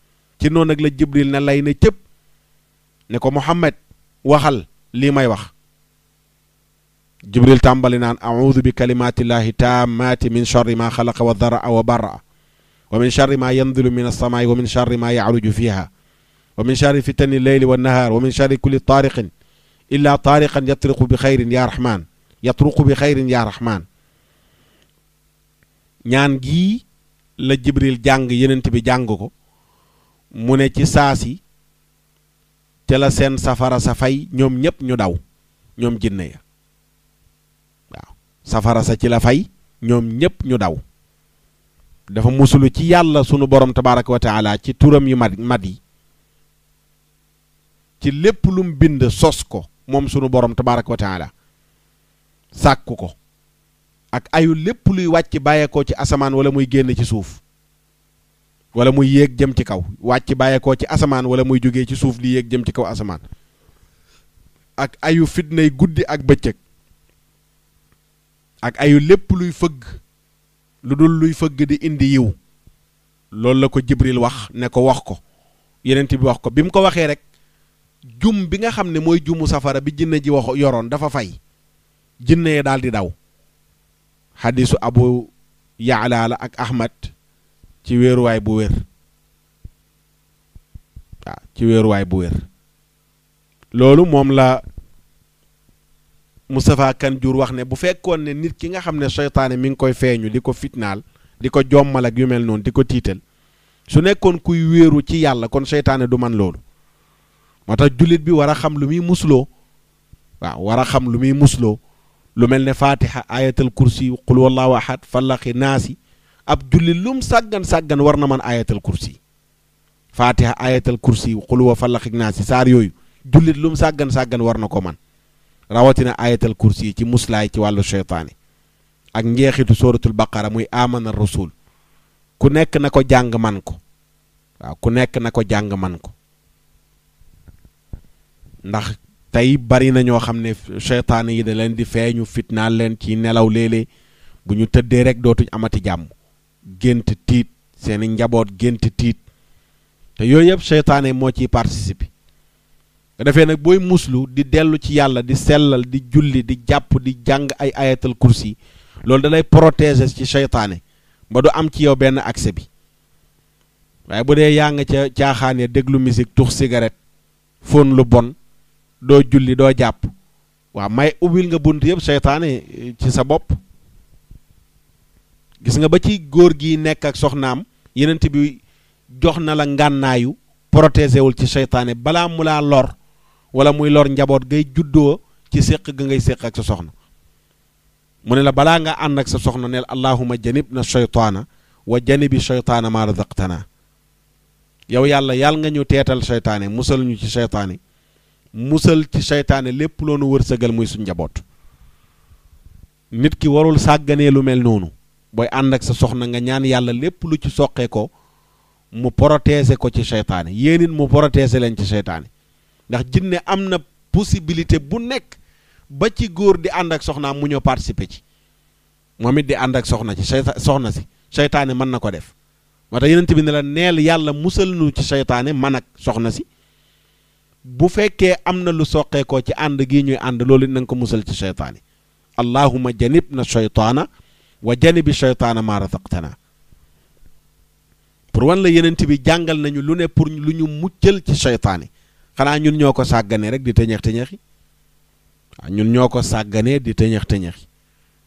ci noonu nag la Jibril ne lay ne cëpp ne ko Muhammad waxal lii may wax Jibril tàmbali naan a'udhu bi kalimatillahi tammati min sharri ma xalaqa wa dara wa barra wa min sharri ma yanzilu min as-samaa'i wa min sharri ma ya'ruju fiha wa min sharri fitani al-layli wan-nahar wa min sharri kulli tariqin illa tariqan yatruqu bi khayrin ya rahman yatruqu bi khayrin ya rahman ñaan gi la Jibril jàng yenent bi jàng ko mu ne ci saasi te la seen safara sa fay ñoom ñëpp ñu daw ñoom jinne ya waaw safara sa ci la fay ñoom ñëpp ñu daw dafa musulu ci yàlla sunu borom tabaraka wa taala ci turam yu mat yi ci lépp lum bind sos ko moom sunu borom tabaraka wa taala sàkku ko ak ayu lépp luy wàcc bàyyeekoo ci asamaan wala muy génn ci suuf wala muy yéeg jëm ci kaw wàcc bàyyeekoo ci asamaan wala muy jógee ci suuf di yéeg jëm ci kaw asamaan ak ayu fitnay guddi ak bëccëg ak ayu lépp luy fëgg lu dul luy fëgg di indi yiw loolu la ko Jibril wax ne ko wax ko yenent bi wax ko bi mu ko waxee rek jum bi nga xam ne mooy jumu safara bi jinne ji wax yoroon dafa fay jinne yi daal di daw xadisu Abu Yaala la ak Ahmad ci wéeruwaay bu wér waaw ci wéeruwaay bu wér loolu moom la Moustapha Kanjour wax ne bu fekkoon ne nit ki nga xam ne seytaane mi ngi koy feeñu di ko fitnaal di ko jommal ak yu mel noonu di ko tiital su nekkoon kuy wéeru ci yàlla kon seytaane du man loolu moo tax jullit bi war a xam lu muy musloo waaw war a xam lu muy musloo lu mel ne fatiha ayatal kursi qul wallahu ahad fallaqi naasi ab jullit lum sàggan war na man ayatal kursi fatiha ayatal kursi qul wa fallaqi naasi saar yooyu jullit lum sàggan war na ko man rawatina ayatal kursi ci muslaay ci wàllu seytaane ak njeexitu suratul baqara muy amana rasul ku nekk na ko jàng man ko waaw ku nekk na ko jàng man ko ndax tey bari na ñoo xam ne seytaane yi da leen di feeñu fitnaal leen ci nelaw léeg-léeg bu ñu tëddee rek dootuñ amati jàmm gént tiit seeni njaboot gént tiit te yooyu yëpp seytaane moo ciy participer nga defee nag booy muslu di dellu ci yàlla di sellal di julli di jàpp di jàng ay ayatal kursi loolu da lay protéger ci seytaane ba du am ci yow benn accès bi waaye bu dee yaa nga ca caaxaane déglu musique tux cigarette fóon lu bon doo julli doo jàpp waaw may ubbil nga bunt yëpp seytaane ci sa bopp gis nga ba ci góor gi nekk ak soxnaam yenent bi jox na la ngànnaayu protégé wul ci seytaane balaa mu laa lor wala muy lor njaboot ngay juddoo ci séq ga ngay séq ak sa soxna mu ne la balaa nga ànd ak sa soxna neel allahumma janibna shaytaana wa janibi shaytaana ma razaqtana yow yàlla nga ñu teetal seytaane musal ñu ci seytaane musal ci seytaane lépp loonu wërsëgal muy suñ njaboot nit ki warul sàgganee lu mel noonu booy ànd ak sa soxna nga ñaan yàlla lépp lu ci soqee ko mu protéger ko ci seytaane yéen it mu protéger leen ci seytaane ndax jinne am na possibilité bu nekk ba ci góor di ànd ak soxnaam mu ñëw participer ci moom it di ànd ak soxna ci soxna si seytaane mën na ko def moo tax yenent bi ne la neel yàlla musal nu ci seytaane man ak soxna si bu fekkee am na lu soqeekoo ci ànd gi ñuy ànd loolu na nga ko musal ci seytaane allahumma janibna shaytaana wa janibi shaytaana ma razaqtana pour wan la yenent bi jàngal nañu lu ne pour lu ñu muccal ci seytaane xanaa ñun ñoo ko sàgganee rek di tëñex-tëñexi waaw ñun ñoo ko sàgganee di tëñex-tëñexi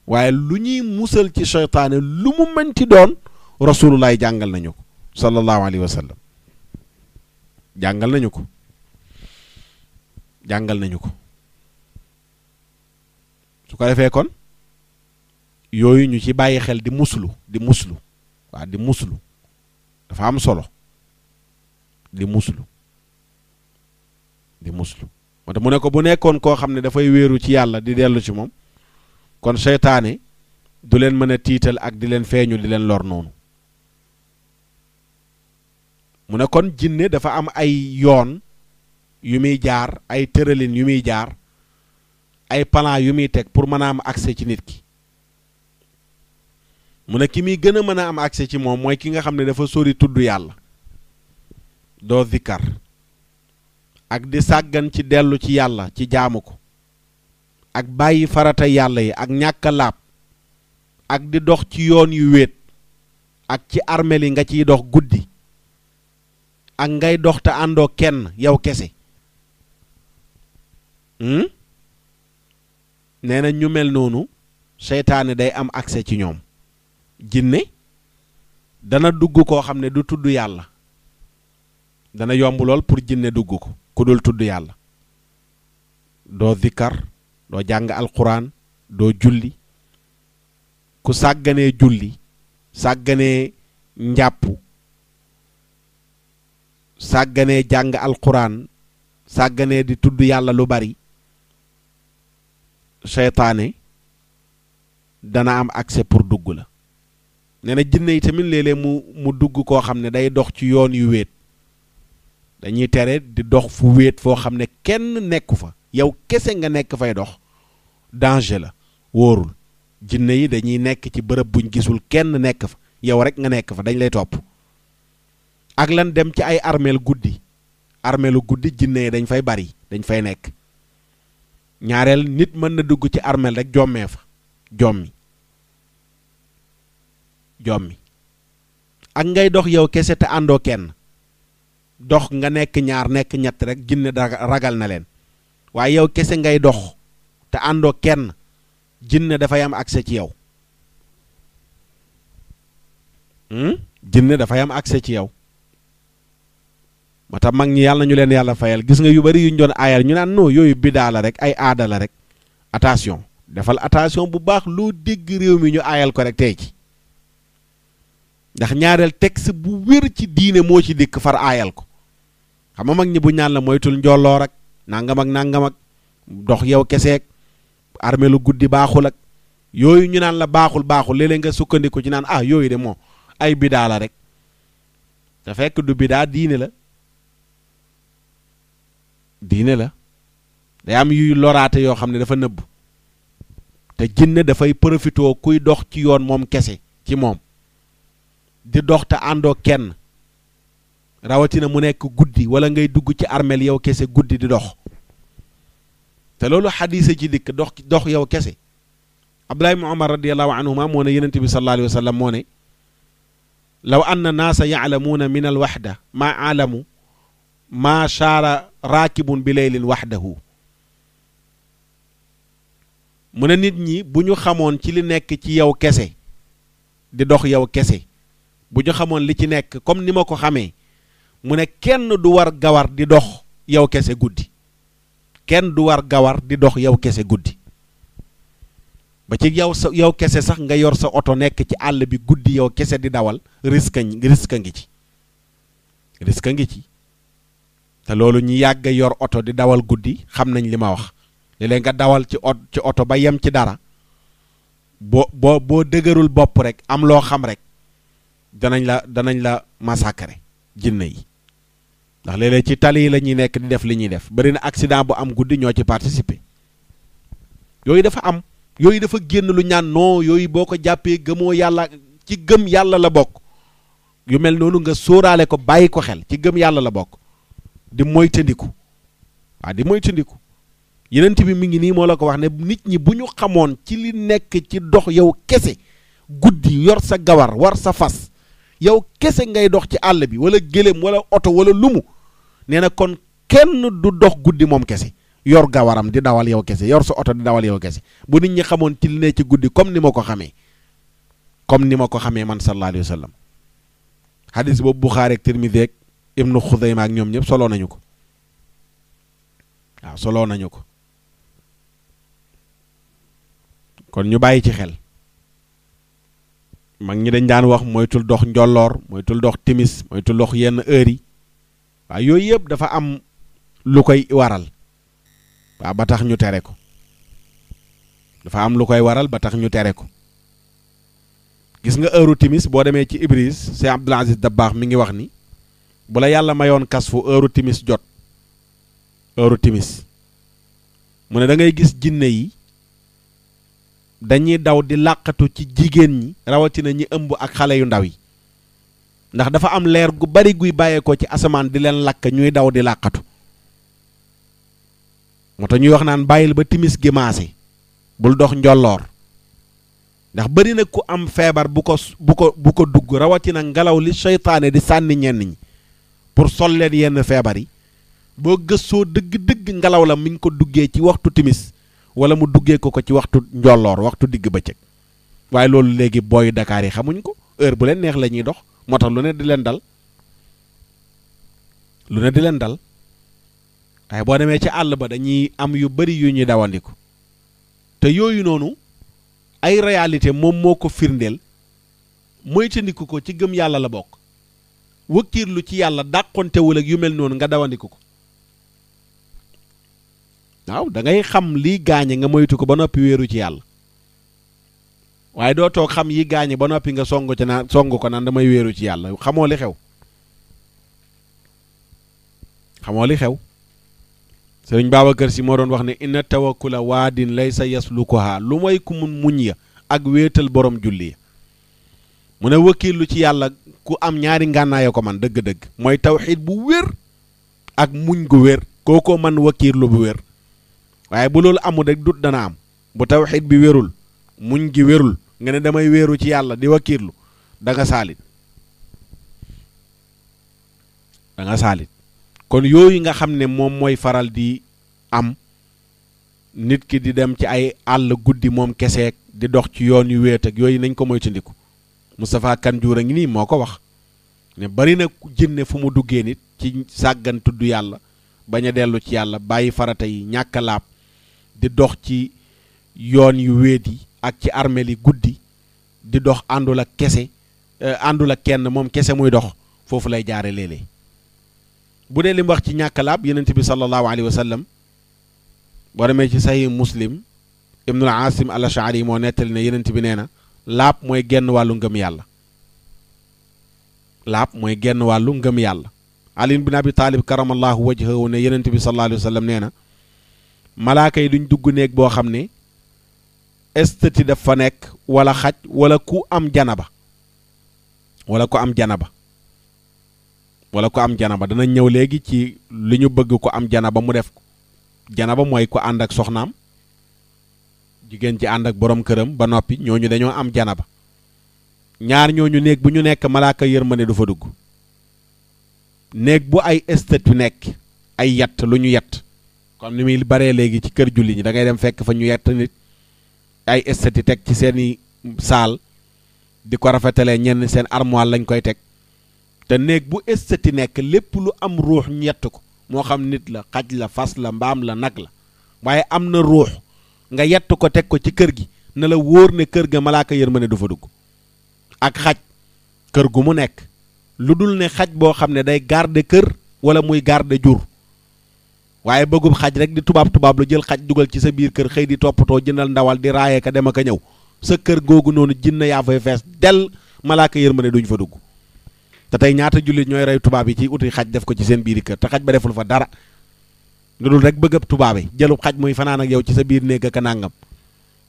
waaye lu ñuy musal ci seytaane lu mu mënti doon rasulullahi jàngal nañu ko sallallahu alayhi wa sallam jàngal nañu ko su ko defee kon yooyu ñu ci bàyyi xel di muslu waaw di muslu dafa am solo di muslu moo tax mu ne ko bu nekkoon koo xam ne dafay wéeru ci yàlla di dellu ci moom kon seytaane du leen mën a tiital ak di leen feeñu di leen lor noonu mu ne kon jinne dafa am ay yoon yu muy jaar ay tëralin yu muy jaar ay plan yu muy teg pour mën a am accès ci nit ki mu ne ki muy gën a mën a am accès ci moom mooy ki nga xam ne dafa sori tudd yàlla doo zikkar ak di sàggan ci dellu ci yàlla ci jaamu ko ak bàyyi farata yàlla yi ak ñàkk a laab ak di dox ci yoon yu wéet ak ci armeel yi nga ciy dox guddi ak ngay dox te àndoo kenn yow kese nee na ñu mel noonu seytaane day am accès ci ñoom jinne dana dugg koo xam ne du tudd yàlla dana yomb lool pour jinne dugg ko ku dul tudd yàlla doo zikkar doo jàng alquran doo julli ku sàgganee julli sàgganee njàpp sàgganee jàng alquran sàgganee di tudd yàlla lu bari seytaane dana am accès pour dugg la nee na jinne yi tamit léeg-léeg mu dugg koo xam ne day dox ci yoon yu wéet dañuy tere di dox fu wéet foo xam ne kenn nekku fa yow kese nga nekk fay dox danger la wóorul jinne yi dañuy nekk ci bërëb buñ gisul kenn nekk fa yow rek nga nekk fa dañ lay topp ak lan dem ci ay armeel guddi armeelu guddi jinne yi dañ fay bari dañ fay nekk ñaareel nit mën na dugg ci armeel rek jommee fa jommi ak ngay dox yow kese te àndoo kenn dox nga nekk ñaar nekk ñett rek jinne ragal na leen waaye yow kese ngay dox te àndoo kenn jinne dafay am accès ci yow jinne dafay am accès ci yow moo tax mag ñi yàlla ñu leen yàlla fayal gis nga yu bari yuñ doon aayal ñu naan non yooyu bidaa la rek ay aada la rek attention defal attention bu baax loo dégg réew mi ñu aayal ko rek tey ci ndax ñaareel texte bu wér ci diine moo ci dikk far aayal ko xam nga mag ñi bu ñaan la moytul njolloor ak nangam ak dox yow keseeg armeelu guddi baaxul ak yooyu ñu naan la baaxul léeg-léeg nga sukkandiku ci naan yooyu de moo ay bidaa la rek te fekk du bidaa diine la day am yuy loraate yoo xam ne dafa nëbb te jinne dafay profitoo kuy dox ci yoon moom kese ci moom di dox te àndoo kenn rawatina mu nekk guddi wala ngay dugg ci armeel yow kese guddi di dox te loolu xadiisa ci dikk dox yow kese Abdullah ibn Umar radiyallahu anhuma moo ne Yonent bi sallallahu alayhi wa sallam moo ne law anna naasa ya'lamuuna min alwaxda maa aalamu maa shaara raakibun bi leylin waxdahu mu ne nit ñi bu ñu xamoon ci li nekk ci yow kese di dox yow kese bu ñu xamoon li ci nekk comme ni ma ko xamee mu ne kenn du war gawar di dox yow kese guddi kenn du war gawar di dox yow kese guddi ba ci yow kese sax nga yor sa oto nekk ci àll bi guddi yow kese di dawal risque ngi ci te loolu ñi yàgg yor oto di dawal guddi xam nañ li ma wax léeg-léeg nga dawal ci oto ba yem ci dara boo dëgërul bopp rek am loo xam rek danañ la massacrer jinne yi ndax léeg-léeg ci tali yi la ñuy nekk di def li ñuy def bari na accident bu am guddi ñoo ci participer yooyu dafa génn lu ñaan non yooyu boo ko jàppee gëmoo yàlla ci gëm yàlla la bokk yu mel noonu nga sóoraale ko bàyyi ko xel ci gëm yàlla la bokk di moytandiku yenent bi mi ngi nii moo la ko wax ne nit ñi bu ñu xamoon ci li nekk ci dox yow kese guddi yor sa gawar war sa fas yow kese ngay dox ci àll bi wala gëléem wala oto wala lumu nee na kon kenn du dox guddi moom kese yor gawaram di dawal yow kese yor sa oto di dawal yow kese bu nit ñi xamoon ci li ne ci guddi comme ni ma ko xamee man sallallahu alayhi wa sallam xadis boobu Buxaari ak Tirmidi ak Ibnu Xuzayma ak ñoom ñëpp soloo nañu ko waaw soloo nañu ko kon ñu bàyyi ci xel mag ñi dañ daan wax moytul dox njolloor moytul dox timis moytul dox yenn heure yi waaw yooyu yëpp dafa am lu koy waral waaw ba tax ñu tere ko dafa am lu koy waral ba tax ñu tere ko gis nga heure timis boo demee ci Ibris Cheikh Abdoul Aziz Dabakh mi ngi wax ni bu la yàlla mayoon kasfu heure timis jot heure timis mu ne da ngay gis jinne yi dañuy daw di làqatu ci jigéen ñi rawatina ñi ëmb ak xale yu ndaw yi ndax dafa am leer gu bari guy bàyyeekoo ci asamaan di leen lakk ñuy daw di làqatu moo tax ñuy wax naan bàyyil ba timis gi maase bul dox njolloor ndax bari na ku am feebar bu ko dugg rawatina ngelaw li seytaane di sànni ñenn ñi pour sol leen yenn feebar yi boo gëstoo dëgg-dëgg ngelaw la mi ngi ko duggee ci waxtu timis wala mu duggee ko ci waxtu njolloor waxtu digg bëccëg waaye loolu léegi booy Dakar yi xamuñ ko heure bu leen neex la ñuy dox moo tax lu ne di leen dal waaye boo demee ci àll ba dañuy am yu bari yu ñuy dawandiku te yooyu noonu ay réalité moom moo ko firndeel moytandiku ko ci gëm yàlla la bokk wëkkiirlu ci yàlla dàqontewul ak yu mel noonu nga dawandiku ko waaw da ngay xam lii gaañe nga moytu ko ba noppi wéeru ci yàlla waaye doo toog xam yi gaañe ba noppi nga song ko naan damay wéeru ci yàlla xamoo li xew sëriñ Babacar Si moo doon wax ne inna tawakkula waadin laysa yaslukuha lu mooy ku mun muñ ya ak wéetal borom julli ya mu ne wëkkiirlu ci yàlla ku am ñaari ngànnaaya ko man dëgg-dëgg mooy tawxiid bu wér ak muñ gu wér kookoo man wëkkiirlu bu wér waaye bu loolu amul rek dut dana am bu tawxiid bi wérul muñ gi wérul nga ne damay wéeru ci yàlla di wëkkiirlu da nga saalit kon yooyu nga xam ne moom mooy faral di am nit ki di dem ci ay àll guddi moom keseek di dox ci yoon yu wéet ak yooyu nañ ko moytandiku Moustapha Kanjour a ngi nii moo ko wax ne bari na jinne fu mu duggee nit ci sàggan tudd yàlla bañ a dellu ci yàlla bàyyi farata yi ñàkk a laab di dox ci yoon yu wéet yi ak ci armeel yi guddi di dox àndul ak kenn moom kese muy dox foofu lay jaare léeg-léeg bu dee li mu wax ci ñàkk a laab yonent bi sallallahu alayhi wa sallam boo demee ci sahih Muslim Ibnul Asim al-Ash'ari moo nettali ne yonent bi nee na laab mooy genn wàllu ngëm yàlla Ali bin Abi Talib karamallahu wajhahu ne yonent bi sallallahu alayhi wa sallam nee na malaaka yi duñ dugg néeg boo xam ne estati daf fa nekk wala xaj wala ku am janaba dana ñëw léegi ci li ñu bëgg ko am janaba mu def ko janaba mooy ko ànd ak soxnaam jigéen ci ànd ak borom këram ba noppi ñooñu dañoo am janaba ñaar ñooñu néeg bu ñu nekk malaaka yërmande du fa dugg néeg bu ay estati nekk ay yett lu ñu yett comme ni muy baree léegi ci kër julli ñi da ngay dem fekk fa ñu yett nit ay estati teg ci seeni saal di ko rafetalee ñenn seen armoire lañ koy teg te néeg bu estati nekk lépp lu am ruux ñu yett ko moo xam nit la xaj la fas la mbaam la nag la waaye am na ruux nga yett ko teg ko ci kër gi na la wóor ne kër ga malaaka yërmande du fa dugg ak xaj kër gu mu nekk lu dul ne xaj boo xam ne day garder kër wala muy garder jur waaye bëggub xaj rek di tubaab lu jël xaj dugal ci sa biir kër xëy di toppatoo jëndal ndawal di raaye ka dem ak a ñëw sa kër googu noonu jinne yaa fay fees del malaaka yërmande duñ fa dugg te tey ñaata jullit ñooy rey tubaab yi ci uti xaj def ko ci seen biiri kër te xaj ba deful fa dara lu dul rek bëgg ab tubaab yi jëlub xaj muy fanaan ak yow ci sa biir néeg ak nangam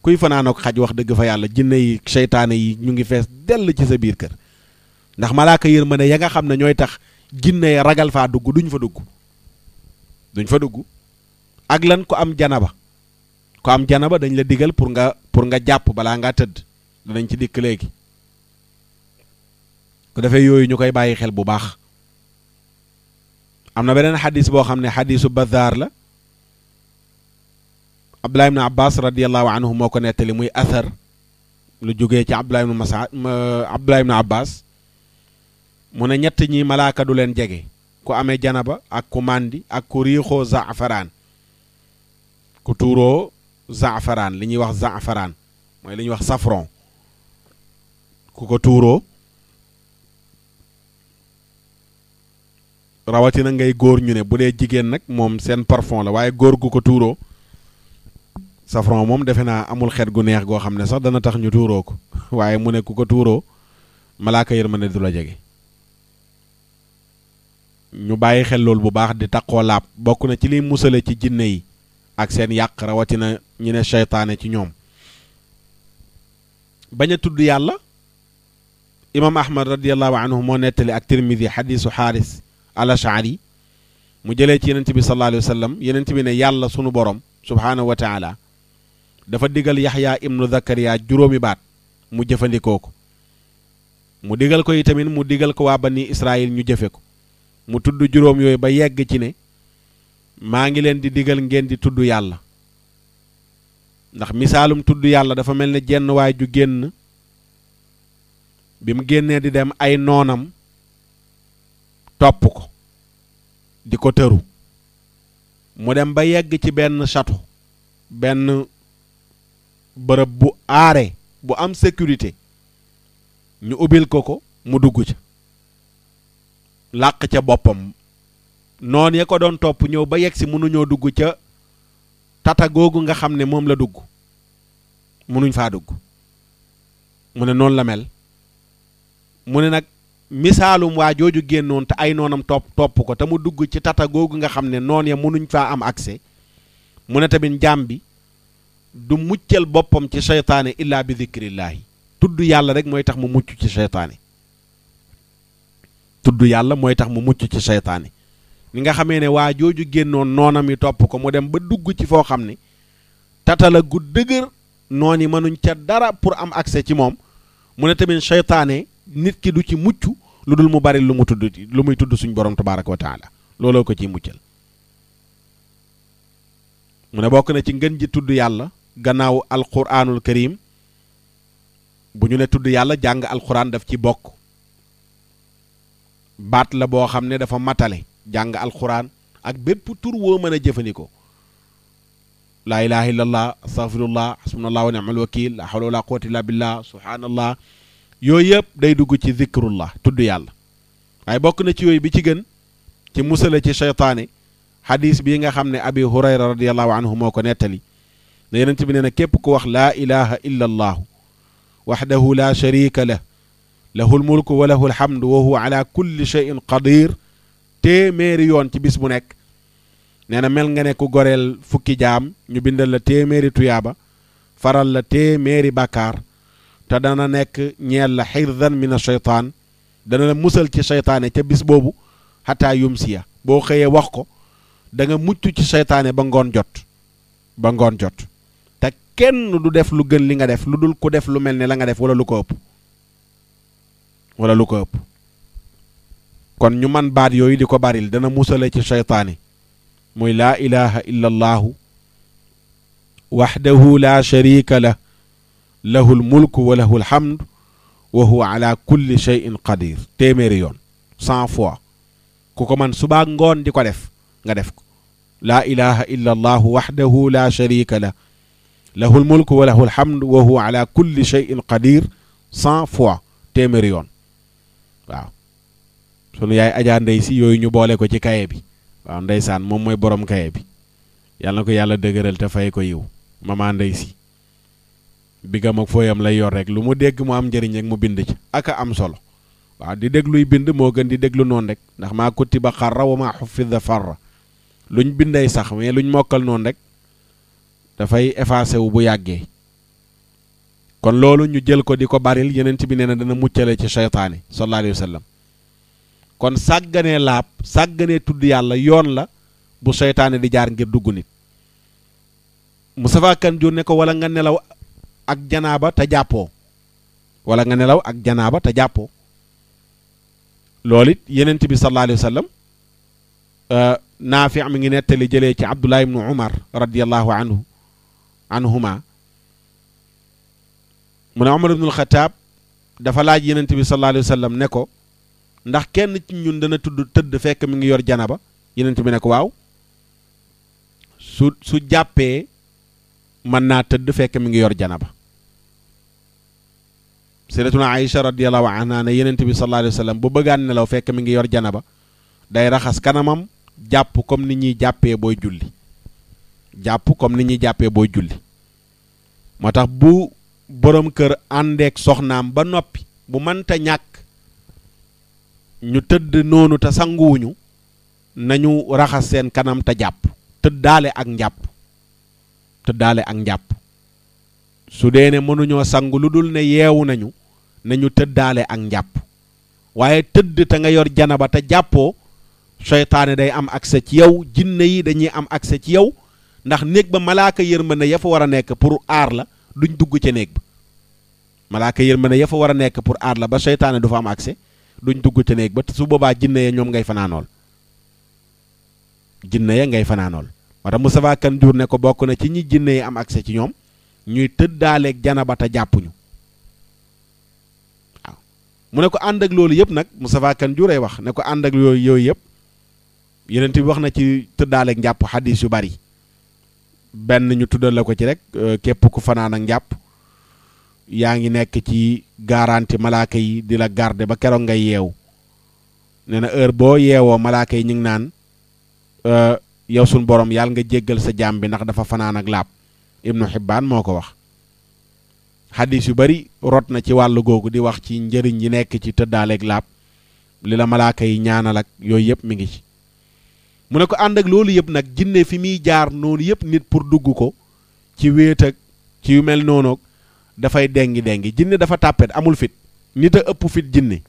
kuy fanaan ak xaj wax dëgg fa yàlla jinne yi seytaane yi ñu ngi fees dell ci sa biir kër ndax malaaka yërmande ya nga xam ne ñooy tax jinne ya ragal faa dugg duñ fa dugg ak lan ko am janaba dañ la digal pour nga jàpp balaa ngaa tëdd danañ ci dikk léegi ku defee yooyu ñu koy bàyyi xel bu baax am na beneen xadis boo xam ne xadisu Bazaar la Abdullah ibn Abbas radiyallahu anhu moo ko nettali muy athar lu jógee ci Abdullah ibn Abbas mu ne ñett ñi malaaka du leen jege ku amee janaba ak ku màndi ak ku riixoo zaafaraan ku tuuroo zaafaraan li ñuy wax zaafaraan mooy li ñuy wax safron ku ko tuuroo rawatina ngay góor ñu ne bu dee jigéen nag moom seen parfum la waaye góor gu ko tuuroo safron moom defe naa amul xet gu neex goo xam ne sax dana tax ñu tuuroo ko waaye mu ne ku ko tuuroo malaaka yërmande du la jege ñu bàyyi xel loolu bu baax di taqoo laab bokk na ci liy musale ci jinne yi ak seen yàq rawatina ñu ne seytaane ci ñoom bañ a tudd yàlla imam ahmad radiallahu anhu moo nettali ak tirmidi xadisu xaaris al ashari mu jëlee ci yenent bi sallallahu alayhi wa sallam yenent bi ne yàlla sunu borom subhaanahu wa taala dafa digal yaxya ibnu zakariya juróomi baat mu jëfandikoo ko mu digal ko itamit mu digal ko waa bani israil ñu jëfe ko mu tudd juróom yooyu ba yegg ci ne maa ngi leen di digal ngeen di tudd yàlla ndax misaalum tudd yàlla dafa mel ne jenn waay ju génn bi mu génnee di dem ay noonam topp ko di ko tëru mu dem ba yegg ci benn château benn bërëb bu aare bu am sécurité ñu ubbil ko mu dugg ca làq ca boppam noon ya ko doon topp ñëw ba yegg si mënuñoo dugg ca tata googu nga xam ne moom la dugg mënuñ faa dugg mu ne noonu la mel mu ne nag misaalum waa jooju génnoon te ay noonam topp ko te mu dugg ci tata googu nga xam ne noon ya mënuñ faa am accès mu ne tamit jaam bi du muccal boppam ci seytaane illaa bi zikrillaahi tudd yàlla rek mooy tax mu mucc ci seytaane tudd yàlla mooy tax mu mucc ci seytaane ni nga xamee ne waa jooju génnoon noonam yi topp ko mu dem ba dugg ci foo xam ne tata la gu dëgër noon yi mënuñ ca dara pour am accès ci moom mu ne tamit seytaane nit ki du ci mucc lu dul mu bari lu muy tudd suñ borom tabaraka wa taala looloo ko ciy muccal mu ne bokk na ci ngën ji tudd yàlla gannaaw alquranul karim bu ñu ne tudd yàlla jàng alquran daf ci bokk baat la boo xam ne dafa matale jàng alquran ak bépp tur woo mën a jëfandikoo laa ilaha illallah astaghfirullah hasbunallah wa ni'mal wakil la hawla wala quwwata illa billah subhanallah yooyu yëpp day dugg ci zikrullah tudd yàlla waaye bokk na ci yooyu bi ci gën ci musala ci seytaane xadis bii nga xam ne abi hurayra radiallahu anhu moo ko nettali ne yenent bi nee na képp ku wax laa ilaha illa allahu waxdahu la sharika lah lahu lmulku wa lahu alhamdu wa huwa ala kulli cheyin qadir téeméeri yoon ci bis bu nekk nee na mel nga ne ku goreel fukki jaam ñu bindal la téeméeri tuyaaba faral la téeméeri bàkkaar te dana nekk ñeel la xirdan min asheytaan dana la musal ci seytaane ca bis boobu xataa yumsiya boo xëyee wax ko da nga mucc ci seytaane ba ngoon jot te kenn du def lu gën li nga def lu dul ku def lu mel ne la nga def wala lu ko ëpp kon ñu man baat yooyu di ko baril dana musale ci seytaane muy laa ilaha illa allahu waxdahu la sharika lah lahu lmulku wa lahu alhamd wa huwa ala kulli cheyin qadir téeméeri yoon 100 fois ku ko man subaa ngoon di ko def nga def ko laa ilaha illa allahu waxdahu la sharika lah lahu lmulku wa lahu alhamd wa huwa ala kulli cheyin qadir 100 fois téeméeri yoon waaw sunu yaay Ajaa Ndey Si yooyu ñu boole ko ci kaye bi waaw ndeysaan moom mooy borom kaye bi yàlla na ko yàlla dëgëral te fay ko yiw mama Ndey Si bigam ak fooyam lay yor rek lu mu dégg mu am njëriñ rek mu bind ci aka am solo waaw di dégluy bind moo gën di déglu noonu rek ndax maa kutiba xarra wa maa xufida farra luñ binday sax mais luñ mokkal noonu rek dafay effacé wu bu yàggee kon loolu ñu jël ko di ko baril yeneen bi nee na dana muccale ci seytaane sallallahu alayhi wa sallam kon sàgganee laab sàgganee tudd yàlla yoon la bu seytaane di jaar ngir dugg nit Moustapha Kane Dior ne ko wala nga nelaw ak janaaba te jàppoo loolu it yeneen bi sallallahu alayhi wa sallam Naafi mi ngi nettali jëlee ci Abdullah ibnu Umar radiyallahu anhuma mu ne Umar ibnul Xataab dafa laaj yenent bi sallallahu alayhi wa sallam ne ko ndax kenn ci ñun dana tëdd fekk mi ngi yor janaba yenent bi ne ko waaw su jàppee mën naa tëdd fekk mi ngi yor janaba sayyidatuna Aïcha radiyallahu anha ne yenent bi sallallahu alayhi wa sallam bu bëggaan nelaw fekk mi ngi yor janaba day raxas kanamam jàpp comme ni ñuy jàppee booy julli moo tax bu borom kër àndeek soxnaam ba noppi bu mënta ñàkk ñu tëdd noonu te sanguwuñu nañu raxas seen kanam te jàpp tëddaale ak njàpp su dee ne mënuñoo sangu lu dul ne yeewu nañu tëddaale ak njàpp waaye tëdd te nga yor janaba te jàppoo seytaane day am accès ci yow jinne yi dañuy am accès ci yow ndax néeg ba malaaka yërmande ya fa war a nekk pour aar la duñ dugg ca néeg ba malaaka yërmande ya fa war a nekk pour aar la ba seytaane du fa am accès duñ dugg ca néeg ba su boobaa jinne ya ñoom ngay fanaanool moo tax Moustapha Kane Diour ne ko bokk na ci ñi jinne yi am accès ci ñoom ñuy tëddaaleeg janaba te jàppuñu waaw mu ne ko ànd ak loolu yëpp nag Moustapha Kane Diour ay wax ne ko ànd ak yooyu yëpp yeneen bi wax na ci tëddaaleeg njàpp xadis yu bari benn ñu tuddal la ko ci rek képp ku fanaan ak njàpp yaa ngi nekk ci garanti malaaka yi di la garder ba keroog ngay yeewu nee na heure boo yeewoo malaaka yi ñu ngi naan yow suñ borom yàlla nga jéggal sa jaam bi ndax dafa fanaan ak laab Ibnu Hibbaan moo ko wax xadis yu bari rot na ci wàllu googu di wax ci njëriñ yi nekk ci tëddaaleeg laab li la malaaka yi ñaanal ak yooyu yëpp mi ngi ci mu ne ko ànd ak loolu yëpp nag jinne fi muy jaar noonu yëpp nit pour dugg ko ci wéet ak ci yu mel noonu dafay dengi jinne dafa tàppet amul fit nit a ëpp fit jinne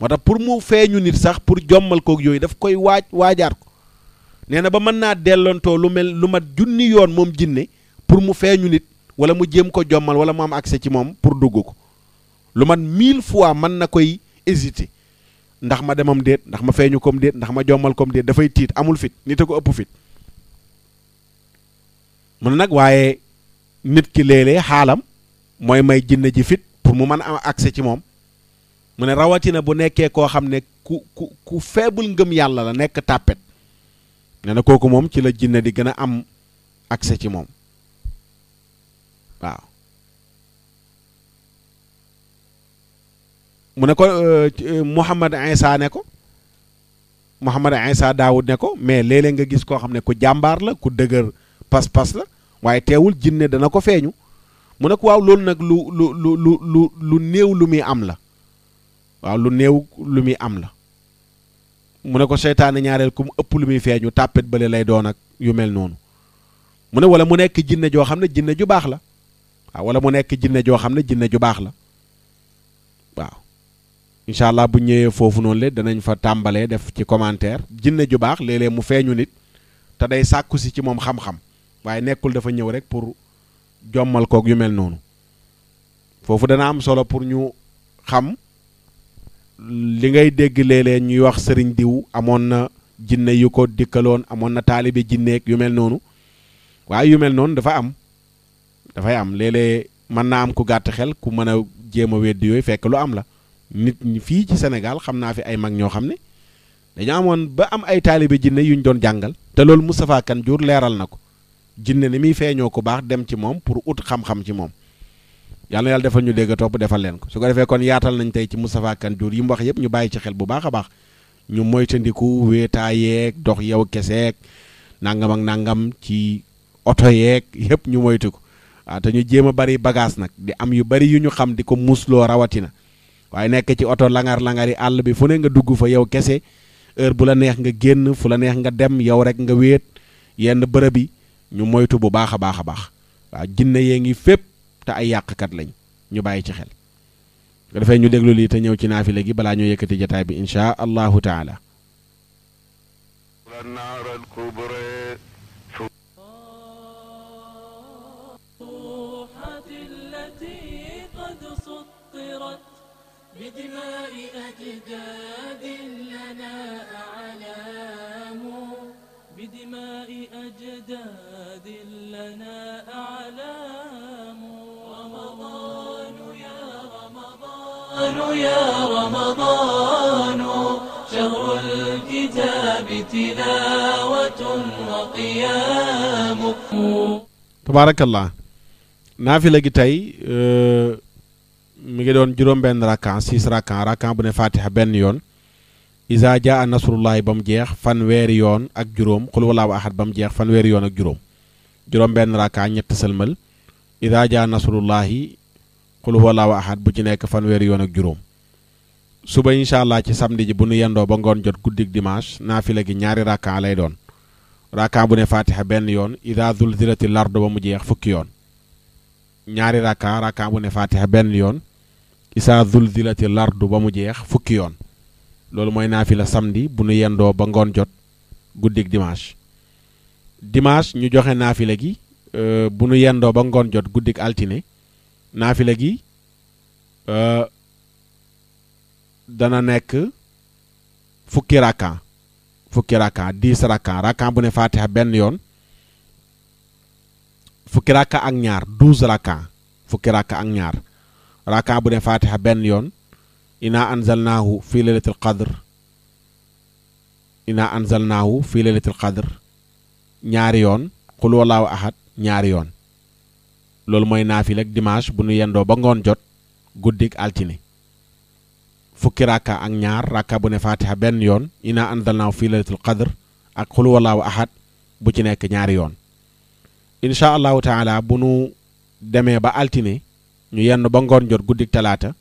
moo tax pour mu feeñu nit sax pour jommal koog yooyu daf koy waajaat ko nee na ba mën naa dellontoo lu mat junni yoon moom jinne pour mu feeñu nit wala mu jéem ko jommal wala mu am accès ci moom pour dugg ko lu mat 1000 fois mën na koy hésiter ndax ma demam déet ndax ma feeñu comme déet ndax ma jommal comme déet dafay tiit amul fit nit a ko ëpp fit mu ne nag waaye nit ki léeg-léeg xaalam mooy may jinne ji fit pour mu mën a am accès ci moom mu ne rawatina bu nekkee koo xam ne ku faible ngëm yàlla la nekk tàppet nee na kooku moom ci la jinne di gën a am accès ci moom waaw mu ne ko Mouhamad Insa Daawud ne ko mais léeg-léeg nga gis koo xam ne ku jàmbaar la ku dëgër pas-pas la waaye teewul jinne dana ko feeñu mu ne ko waaw loolu nag lu néew lu muy am la waaw lu néew lu muy am la mu ne ko seytaane ñaareel ku mu ëpp lu muy feeñu tàppet bële lay doon ak yu mel noonu mu ne wala mu nekk jinne joo xam ne jinne ju baax la waaw wala mu nekk jinne joo xam ne jinne ju baax la waaw incha allah bu ñëwee foofu noonu le danañ fa tàmbalee def ci commentaire jinne ju baax léeg-léeg mu feeñu nit te day sàkku si ci moom xam-xam waaye nekkul dafa ñëw rek pour jommal koog yu mel noonu foofu dana am solo pour ñu xam li ngay dégg léeg-léeg ñuy wax sëriñ diw amoon na jinne yu ko dikkaloon amoon na taalibe jinneeg yu mel noonu waaye yu mel noonu dafay am léeg-léeg mën naa am ku gàtt xel ku mën a jéem a weddi yooyu fekk lu am la nit ñi fii ci Sénégal xam naa fi ay mag ñoo xam ne dañoo amoon ba am ay taalibe jinne yuñ doon jàngal te loolu Moustapha Kane Diour leeral na ko jinne ni muy feeñoo ku baax dem ci moom pour ut xam-xam ci moom yàlla na yàlla defal ñu dégg topp defal leen ko su ko defee kon yaatal nañ tey ci Moustapha Kane Diour yi mu wax yëpp ñu bàyyi ci xel bu baax a baax ñu moytandiku wéetaayeeg dox yow keseeg nangam ak nangam ci oto yeeg yëpp ñu moytu ko waaw te ñu jéem a bari bagage nag di am yu bari yu ñu xam di ko musloo rawatina waaye nekk ci oto langar-langari àll bi fu ne nga dugg fa yow kese heure bu la neex nga génn fu la neex nga dem yow rek nga wéet yenn bërëb yi ñu moytu bu baax a baax a baax waaw jinne yee ngi fépp te ay yàqkat lañ ñu bàyyi ci xel ko defee ñu déglu lii te ñëw ci naafile gi balaa ñoo yëkkati jotaay bi insha allahu taala بدماء أجداد لنا أعلام بدماء أجداد لنا أعلام رمضان يا رمضان يا رمضان الكتاب تلاوة وقيام. tabaarakallah naafila gi tey mi ngi doon juróom benn rakkan 6 rakkan bu ne fatiha benn yoon iza jaa nasrullahi ba mu jeex fanweeri yoon ak juróom xul walaahu ahad ba mu jeex fanweeri yoon ak juróom juróom benn rakkan ñett sëlmal iza jaa nasrullahi xul walaahu ahad bu ci nekk fanweeri yoon ak juróom suba incha allah ci samedi ji bu nu yendoo ba ngoon jot guddik dimanche naafila gi ñaari rakkan lay doon rakkan bu ne fatiha benn yoon iza zulzilati lardu ba mu jeex fukki yoon ñaari rakkan bu ne fatiha benn yoon isa zulzilati lardu ba mu jeex fukki yoon loolu mooy naafila samedi bu nu yendoo ba ngoon jot guddik dimanche ñu joxe naafila gi bu nu yendoo ba ngoon jot guddik altine naafila gi dana nekk fukki rakkan 10 rakkan bu ne fatiha benn yoon fukki rakka ak ñaar 12 rakkan fukki rakka ak ñaar rakkan bu ne fatiha benn yoon ina anzalnaahu fi laylatil qadr ñaari yoon qul wallahu ahad ñaari yoon loolu mooy naafila ak dimanche bu nu yendoo ba ngoon jot guddik altine fukki rakka ak ñaar rakka bu ne fatiha benn yoon ina anzalnaahu fi laylatil qadr ak qul wallahu ahad bu ci nekk ñaari yoon incha allahu taala bu nu demee ba altine ñu yenn ba ngoon jot guddik talaata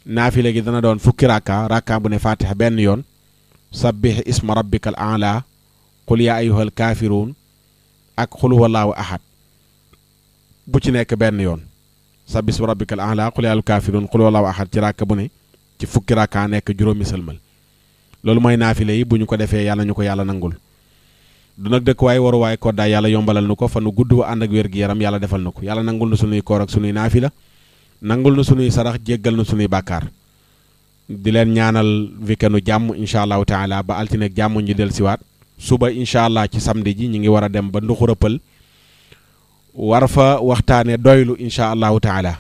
naafile gi dana doon fukki rakka bu ne fatiha benn yoon sabbih isma rabbikal a'la qul ya ayyuhal kaafiruun ak qul huwallahu ahad bu ci nekk benn yoon sabbih isma rabbikal a'la qul ya ayyuhal kaafiruun qul huwallahu ahad ci rakka bu ne ci fukki rakka nekk juróomi sëlmal loolu mooy naafile yi bu ñu ko defee yàlla ñu ko yàlla nangul du nag dëkk waay waru waay koddaay yàlla yombalal nu ko fa nu gudd wa ànd ak wér gi yaram yàlla defal na ko yàlla nangul na sunuy koor ak sunuy naafila nangul na sunuy sarax jéggal na sunuy bàkkaar di leen ñaanal weekendu jàmm incha allahu taala ba altine ak jàmm ñu del siwaat suba incha allah ci samedi ji ñu ngi war a dem ba Nduxurëpël war fa waxtaane doylu incha allahu taala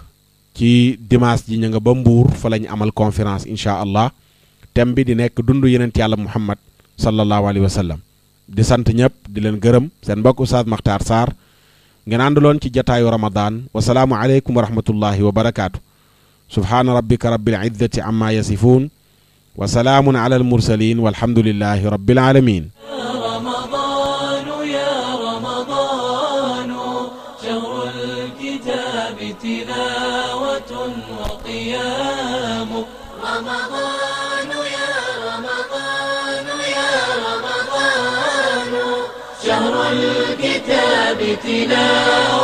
ci dimanche ji ñu nga ba Mbuur fa lañ amal conférence incha allah thème bi di nekk dund yenent yàlla Muhammad sallallahu alayhi wa sallam di sant ñëpp di leen gërëm seen mbokk Oustaz Makhtar Sarr ngeen àndaloon ci jataayu Ramadan wasalaamu aleykum wa rahmatullahi wa barakaatu subhaana rabbika rabbil izzati amma yasifuun wa salaamun ala al mursalin walhamdulillahi rabbil alamin شهر الكتاب تلاوة